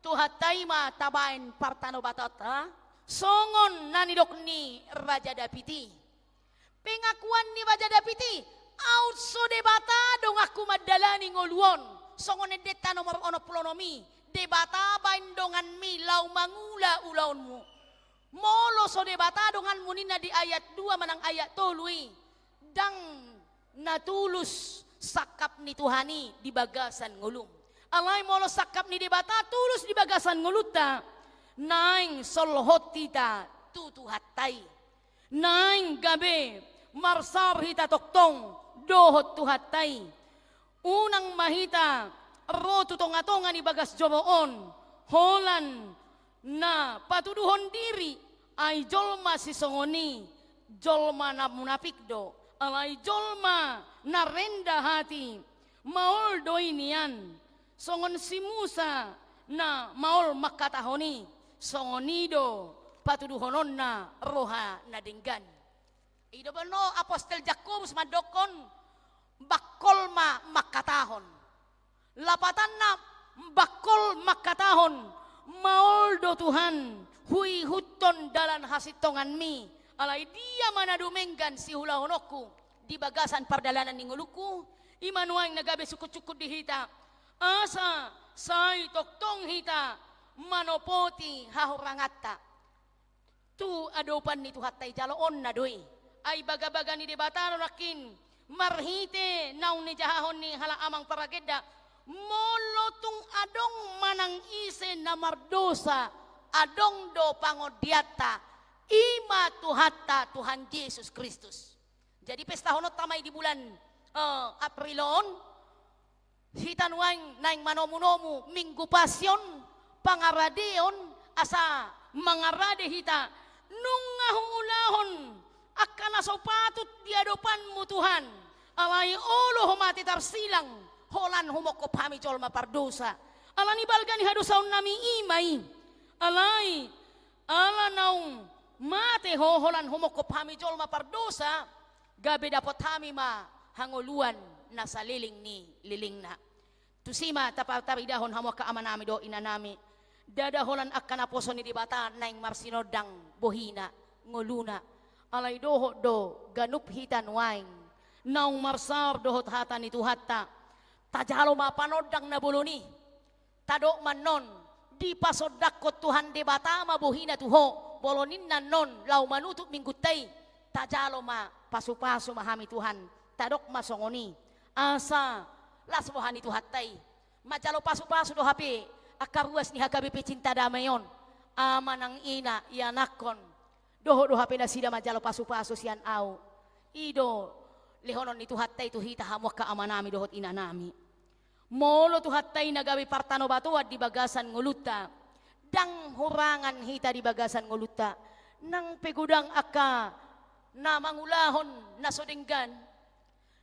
Tuhanta i ma tabahen partanobatoanta, songon na nidok ni Raja David i. Pengakuan ni Raja David i, aut so Debata donganku mandalani ngolu on, songon endenta nomor onom pulu onom i, Debata bahen donganmi laho mangula ulaonmu. Molo so Debata donganmu ninna di ayat dua manang ayat tolu i, ndang na tulus sangkap ni Tuhan i di bagasan ngolum. Alai molo sangkap ni Debata tulus di bagasan ngolunta, naeng solhot hita tu Tuhanta i. Naeng gabe marsaor hita tongtong dohot Tuhanta i. Unang ma hita ro tu tonga-tonga ni bagas joro on, holan na patuduhon diri, ai jolma sisongon i, jolma na munapik do, alai jolma na rendah hati, maol do i nian, songon si Musa na maol mangkatahon i, songon i do patuduhononna roha na denggan. I do bono apostel Jakobus mandokkon, bangkol ma mangkatahon. Lapatanna, bangkol mangkatahon, maol do Tuhan, huihuthon dalan hasintonganmi, alai dia ma na dumenggan siulahononku di bagasan pardalanan ni ngolungku, i ma nuaeng na gabe sungkun-sungkun di hita, asa sai tongtong hita manopoti hahuranganta. Tu adopan ni Tuhanta i jaloonna do i. Ai bagabaga ni Debata do nangkin, marhite naung nijahahon ni halak amang paragenda, molo tung adong manang ise na mardosa, adong do pangondianta, i ma Tuhanta, Tuhan Jesus Kristus. Jadi pestahononta ma i di bulan, eh, April on, hita nuaeng naeng manomu-nomu Minggu Pasion, pangaradeon, asa mangarade hita, nunga huulahon angka na so patut di adopanmu Tuhan, alai olo ho mate tarsilang, holan humongkop hami jolma pardosa. Ala ni balga ni hadosaonnami i ma i. Alai, ala naung mate ho holan humongkop hami jolma pardosa, gabe dapot hami ma hangoluan na saleleng ni lelengna. Tusi ma tapa-, tapaidahon hamu angka amanami dohot inanami. Ndada holan angka naposo ni Debata naeng marsinondang bohina, ngoluna. Alai dohot do ganup hita nuaeng naung marsaor dohot hata ni Tuhanta. Tajalo ma panondang na bolon i. Tadok ma annon, dipasondangkon Tuhan Debata ma bohina tu ho, molo ninna annon laho manutup Minggunta i, tajalo ma pasu-pasu ma hami Tuhan, tadok ma songon i, asa las roha ni Tuhanta i. Manjalo pasu-pasu do hape angka ruas ni H K B P Cinta Damai on, ama nang ina, ianakhon, dohot do hape nasida manjalo pasu-pasu sian ahu. I do lehonon ni Tuhanta i tu hita hamu angka amanami dohot inanami. Molo Tuhanta i na gabe partanobatoan di bagasan ngolunta, ndang hurangan hita di bagasan ngolunta, nang pe godang angka na mangulahon na so denggan,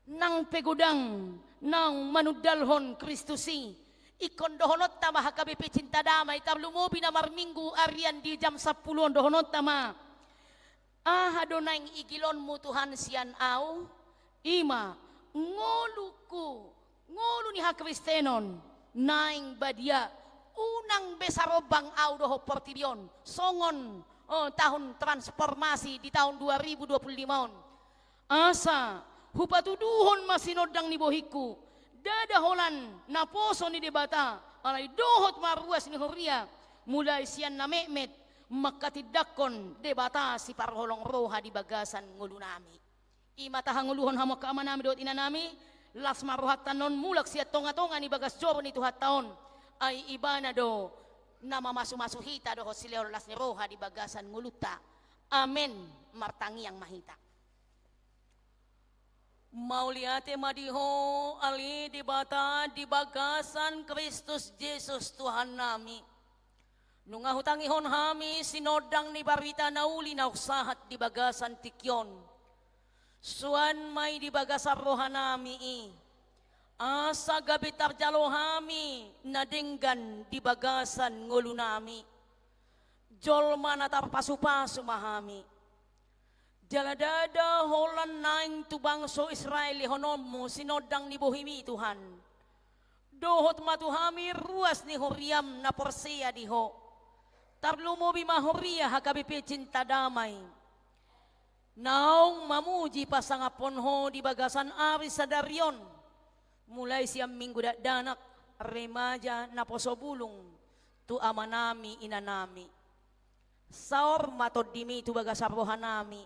nang pe godang naung manundalhon Kristus i. Ingkon dohononta ma H K B P Cinta Damai, tarlumobi na marminggu arian di jam sampulu on, dohononta ma: Aha do naeng igilonmu, Tuhan, sian ahu? I ma ngolungku, ngolu ni hakristenon naeng badia, unang be sarombang ahu dohot portibi on, songon, eh, tahun transformasi di tahun dua ribu dua puluh lima on. Asa hupatuduhon ma sinondang ni bohingku, ndada holan naposo ni Debata, alai dohot ma ruas ni huria, mulai sian na metmet, manghatindanghon Debata siparholong roha di bagasan ngolunami. I ma tahangoluhon hamu angka amanami dohot inanami, las ma rohanta on mulak sian tongatonga ni bagas joro ni Tuhanta on, ai Ibana do na mamasumasu hita dohot silehon las ni roha di bagasan ngolunta. Amen. Martangiang ma hita. Mauliate ma di Ho, ale Debata, di bagasan Kristus Jesus Tuhannami. Nunga hutangihon hami sinondang ni barita na uli naung sahat di bagasan tingki on. Suan ma i di bagasan rohanami i, asa gabe tarjalo hami na denggan di bagasan ngolunami. Jolma na tarpasupasu ma hami. Jala ndada holan naeng tu bangso Israel lehononmu sinondang ni bohimi, Tuhan. Dohot ma tu hami ruas ni huriam na porsea di Ho. Tarlumobi ma huria H K B P Cinta Damai, naung mamuji pasangaphon Ho di bagasan ari sadari on, mulai sian minggu dakdanak, remaja, naposo bulung, tu amanami, inanami. Saor ma tondimi tu bagasan rohanami,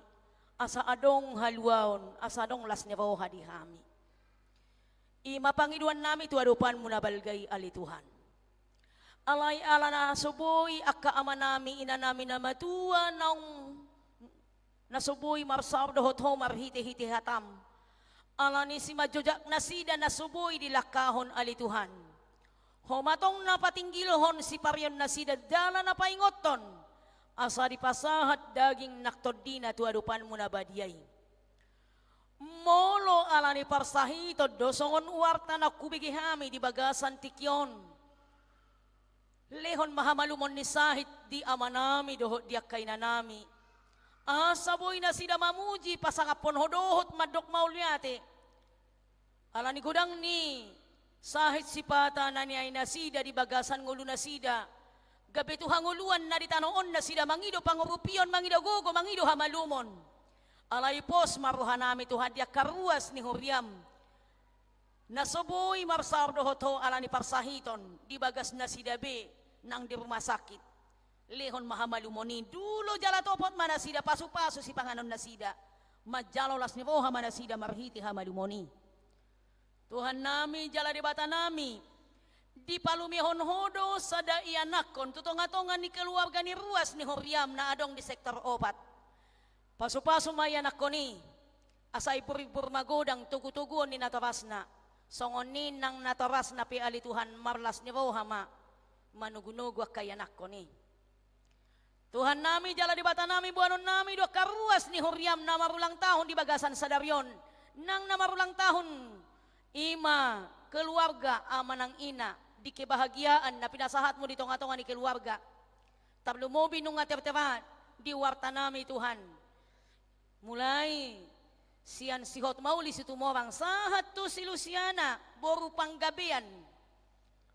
asa adong haluaon, asa adong las ni roha di hami. I ma pangidoannami tu adopanmu na balga i, ale Tuhan. Alai ala na so boi angka amanami, inanami na matua naung, na so boi marsaor dohot Ho marhitehite hatam. Ala ni simanjojak nasida na so boi dilangkahon, ale Tuhan, Ho ma tong na patinggilhon siparion nasida jala na paingothon, asa dipasahat daging nang tondina tu adopanmu na badia i. Molo ala ni parsahiton do songon warta na hubege hami di bagasan tingki on, lehon ma hamalumon ni sahit di amanami dohot di angka inanami, asa boi nasida mamuji pasangaphon Ho dohot mandok mauliate. Ala ni godang ni sahit sipata na niae nasida di bagasan ngolu nasida, gabe tu hangoluan na di tano on nasida mangido pangurupion, mangido gogo, mangido hamalumon. Alai pos ma rohanami, Tuhan, di angka ruas ni huriam na so boi marsaor dohot Ho ala ni parsahiton di bagas nasida be nang di rumah sakit. Lehon ma hamalumon i, dulo jala topot ma nasida, pasupasu sipanganon nasida, manjalo las ni roha ma nasida marhite hamalumon i. Tuhannami jala Debatanami, dipalumehon Ho do sada ianakhon tu tongatonga ni keluarga ni ruas ni huriam na adong di sektor opat. Pasupasu ma ianakhon i, asa iburbur magodang togutoguon ni natorasna, songon i nang natorasna pe ale Tuhan marlas ni roha ma manogunogu angka ianakhon i. Tuhannami jala Debatanami, boanonnami do angka ruas ni huriam na marulang tahun di bagasan sadari on, nang na marulang tahun i ma keluarga, ama nang ina, di kebahagiaan na pinasahatmu di tongatonga ni keluarga. Tarlumobi nunga tertera di wartanami, Tuhan. Mulai sian si Hotmauli Situmorang sahat tu si Lusiana boru Panggabean.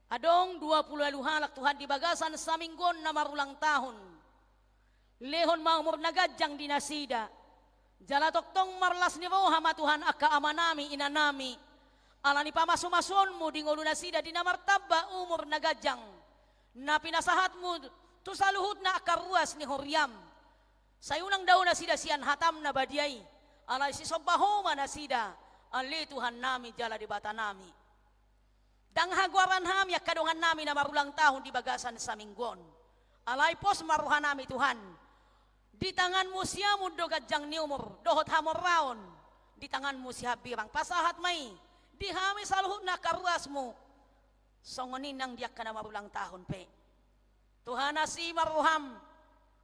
Adong dua pulu ualu halak, Tuhan, di bagasan saminggu on na marulang tahun. Lehon ma umur na ganjang di nasida. Jala tongtong marlas ni roha ma, Tuhan, angka amanami, inanami, ala ni pamasumasuonmu di ngolu nasida di na martamba umur na ganjang na pinasahatmu tu saluhutna angka ruas ni huriam. Sai unang dao nasida sian hatam na badia i, alai sisomba Ho ma nasida, ale Tuhannami jala Debatanami. Ndang hagoaran hami angka dongannami na marulang tahun di bagasan saminggu on. Alai pos ma rohanami, Tuhan. Di tanganmu siamun do ganjang ni umur dohot hamoraon. Di tanganmu sihambirang, pasahat ma i di hami saluhutna angka ruasmu. Songon i nang di angka na marulang tahun pe. Tuhan, asi ma roham,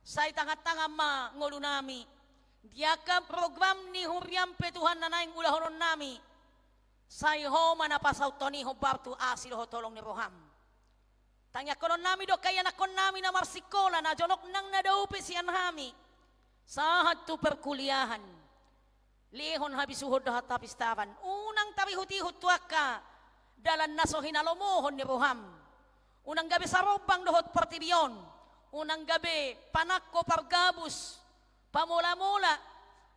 sai tangantangan ma ngolunami. Di angka program ni huriam pe, Tuhan, na naeng ulahononnami, Sai Ho ma na pasauthon i hombar tu asi dohot holong ni roham. Tangiangkononnami do angka ianakkonnami na marsikola, na jonok nang na dao pe sian hami, sahat tu perkuliahan. Lehon habisuhon dohot hapistaran. Unang tarihutihut tu angka dalan na so hinalomohon ni roham. Unang gabe sarombang dohot portibi on. Unang gabe panangko, pargabus, pamolamola,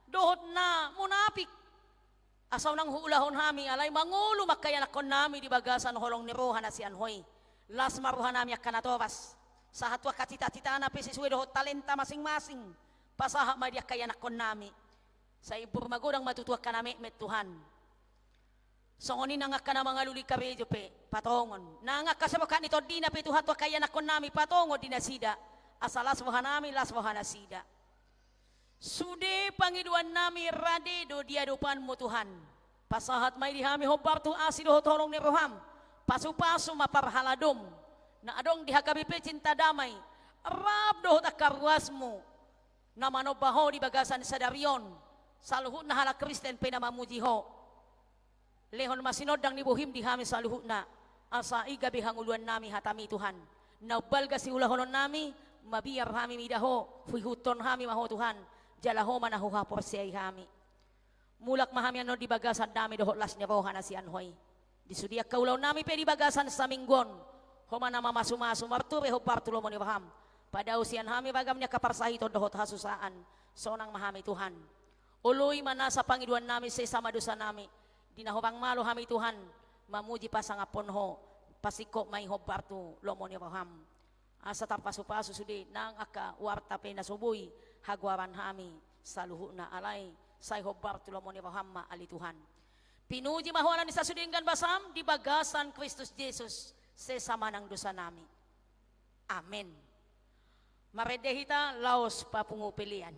dohot na munapik. Asa unang huulahon hami, alai mangolu ma angka ianakkonnami di bagasan holong ni roha na sian Ho i. Las ma rohanami angka natoras, sahat tu angka citacitana pe sesuai dohot talenta masingmasing. Pasahat ma i di angka ianakkonnami. Sai umbur magodang ma tutu angka na metmet, Tuhan. Songon i nang angka na mangalului karejo pe, patongon. Nang angka sabokat ni tondina pe, Tuhan, tu angka ianakkonnami, patongon di nasida. Asa las rohanami, las rohanasida. Sude pangidoannami rade do di adopanmu, Tuhan. Pasahat ma i di hami hombar tu asi dohot holong ni roham. Pasupasu ma parhaladom na adong di H K B P Cinta Damai, rap dohot angka ruasmu na manomba Ho di bagasan sadari on. Saluhutna halak Kristen pe na mamuji Ho. Lehon ma sinondang ni bohim di hami saluhutna, asa i gabe hangoluannami hatami, Tuhan. Na umbalga siulahononnami, mabiar hami mida Ho, huihuthon hami ma Ho, Tuhan. Jala Ho ma na huhaporseai hami. Mulak ma hami annon di bagasan dame dohot las ni roha na sian Ho i. Di sude angka ulaonnami pe di bagasan saminggu on, Ho ma na mamasumasu, marture hombar tu lomo ni roham. Padao sian hami ragam ni angka parsahiton dohot hasusaan. Sonang ma hami, Tuhan. Oloi ma nasa pangidoannami, sesa ma dosanami. Di na hurang malo hami, Tuhan, mamuji pasangaphon Ho, pasingkop ma i hombar tu lomo ni roham. Asa tarpasupasu sude nang angka warta pe na so boi hagoaran hami saluhutna, alai sai hombar tu lomo ni roham ma, ale Tuhan. Pinuji ma Ho ala ni sasudenggan basam di bagasan Kristus Jesus, sesa ma nang dosanami. Amen. Marende hita laos papungu pelean.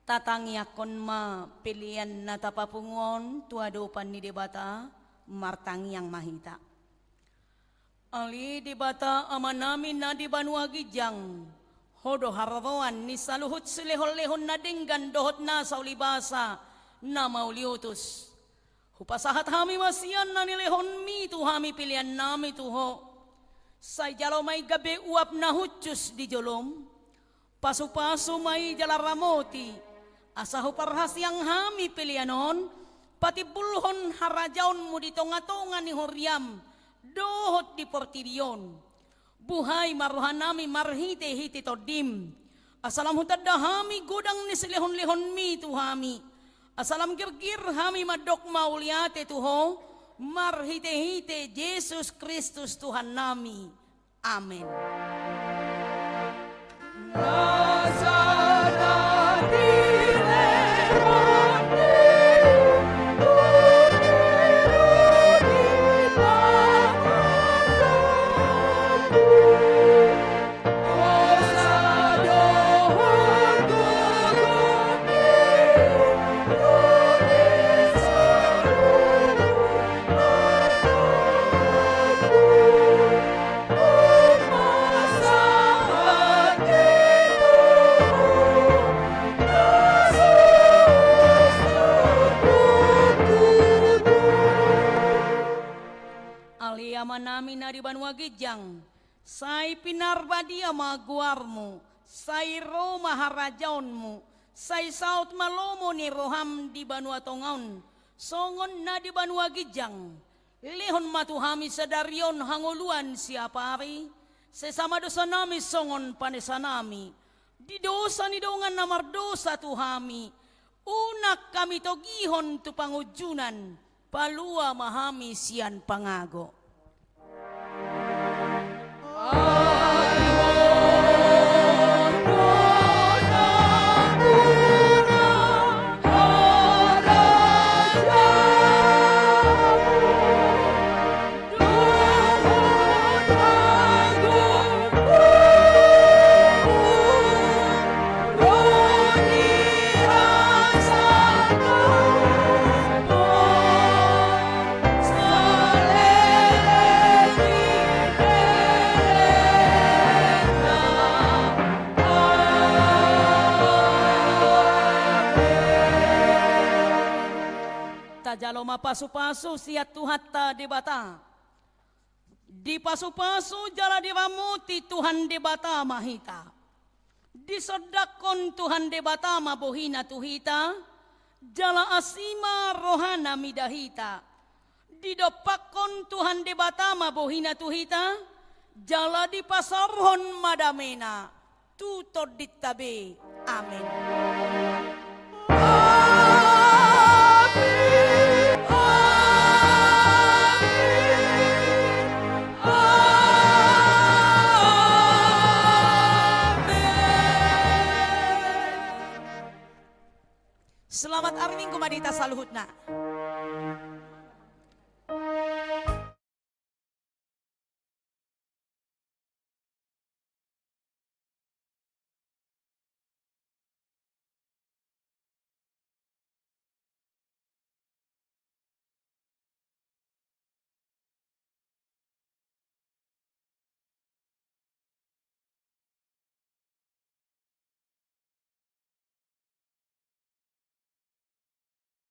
Tatangiangkon ma pelean na tapapungu on tu adopan ni Debata, martangiang ma hita. Ale Debata Amanami na di banua ginjang, Ho do haroroan ni saluhut silehonlehon na denggan dohot nasa ulibasa na mauliutus. Hupasahat hami ma sian na nilehonmi tu hami peleannami tu Ho. Sai jalo ma i gabe uap na hushus di jolom. Pasupasu ma i jala ramoti, asa huparhaseang hami pelean on patimbulhon harajaonmu di tongatonga ni huriam dohot di portibi on. Buhai ma rohanami marhitehite Tondim, asa lam hutanda hami godang ni silehonlehonmi tu hami, asa lam girgir hami mandok mauliate tu Ho, marhitehite Jesus Kristus Tuhannami. Amen. Ale Amanami na di banua ginjang, sai pinarbadia ma goarmu, sai ro ma harajaonmu, sai saut ma lomo ni roham di banua tonga on, songon na di banua ginjang. Lehon ma tu hami sadari on hangoluan siapari, sesa ma dosanami songon panesanami di dosa ni dongan na mardosa tu hami, unang hami togihon tu pangunjunan, palua ma hami sian pangago. Tajalo ma pasupasu sian Tuhanta Debata. Dipasupasu jala diramoti Tuhan Debata ma hita. Disondangkon Tuhan Debata ma bohina tu hita, jala asi ma rohana mida hita. Didompakkon Tuhan Debata ma bohina tu hita, jala dipasaorhon ma damena tu tondinta be. Amen. Amen. Amen. Selamat ari Minggu ma di hita saluhutna.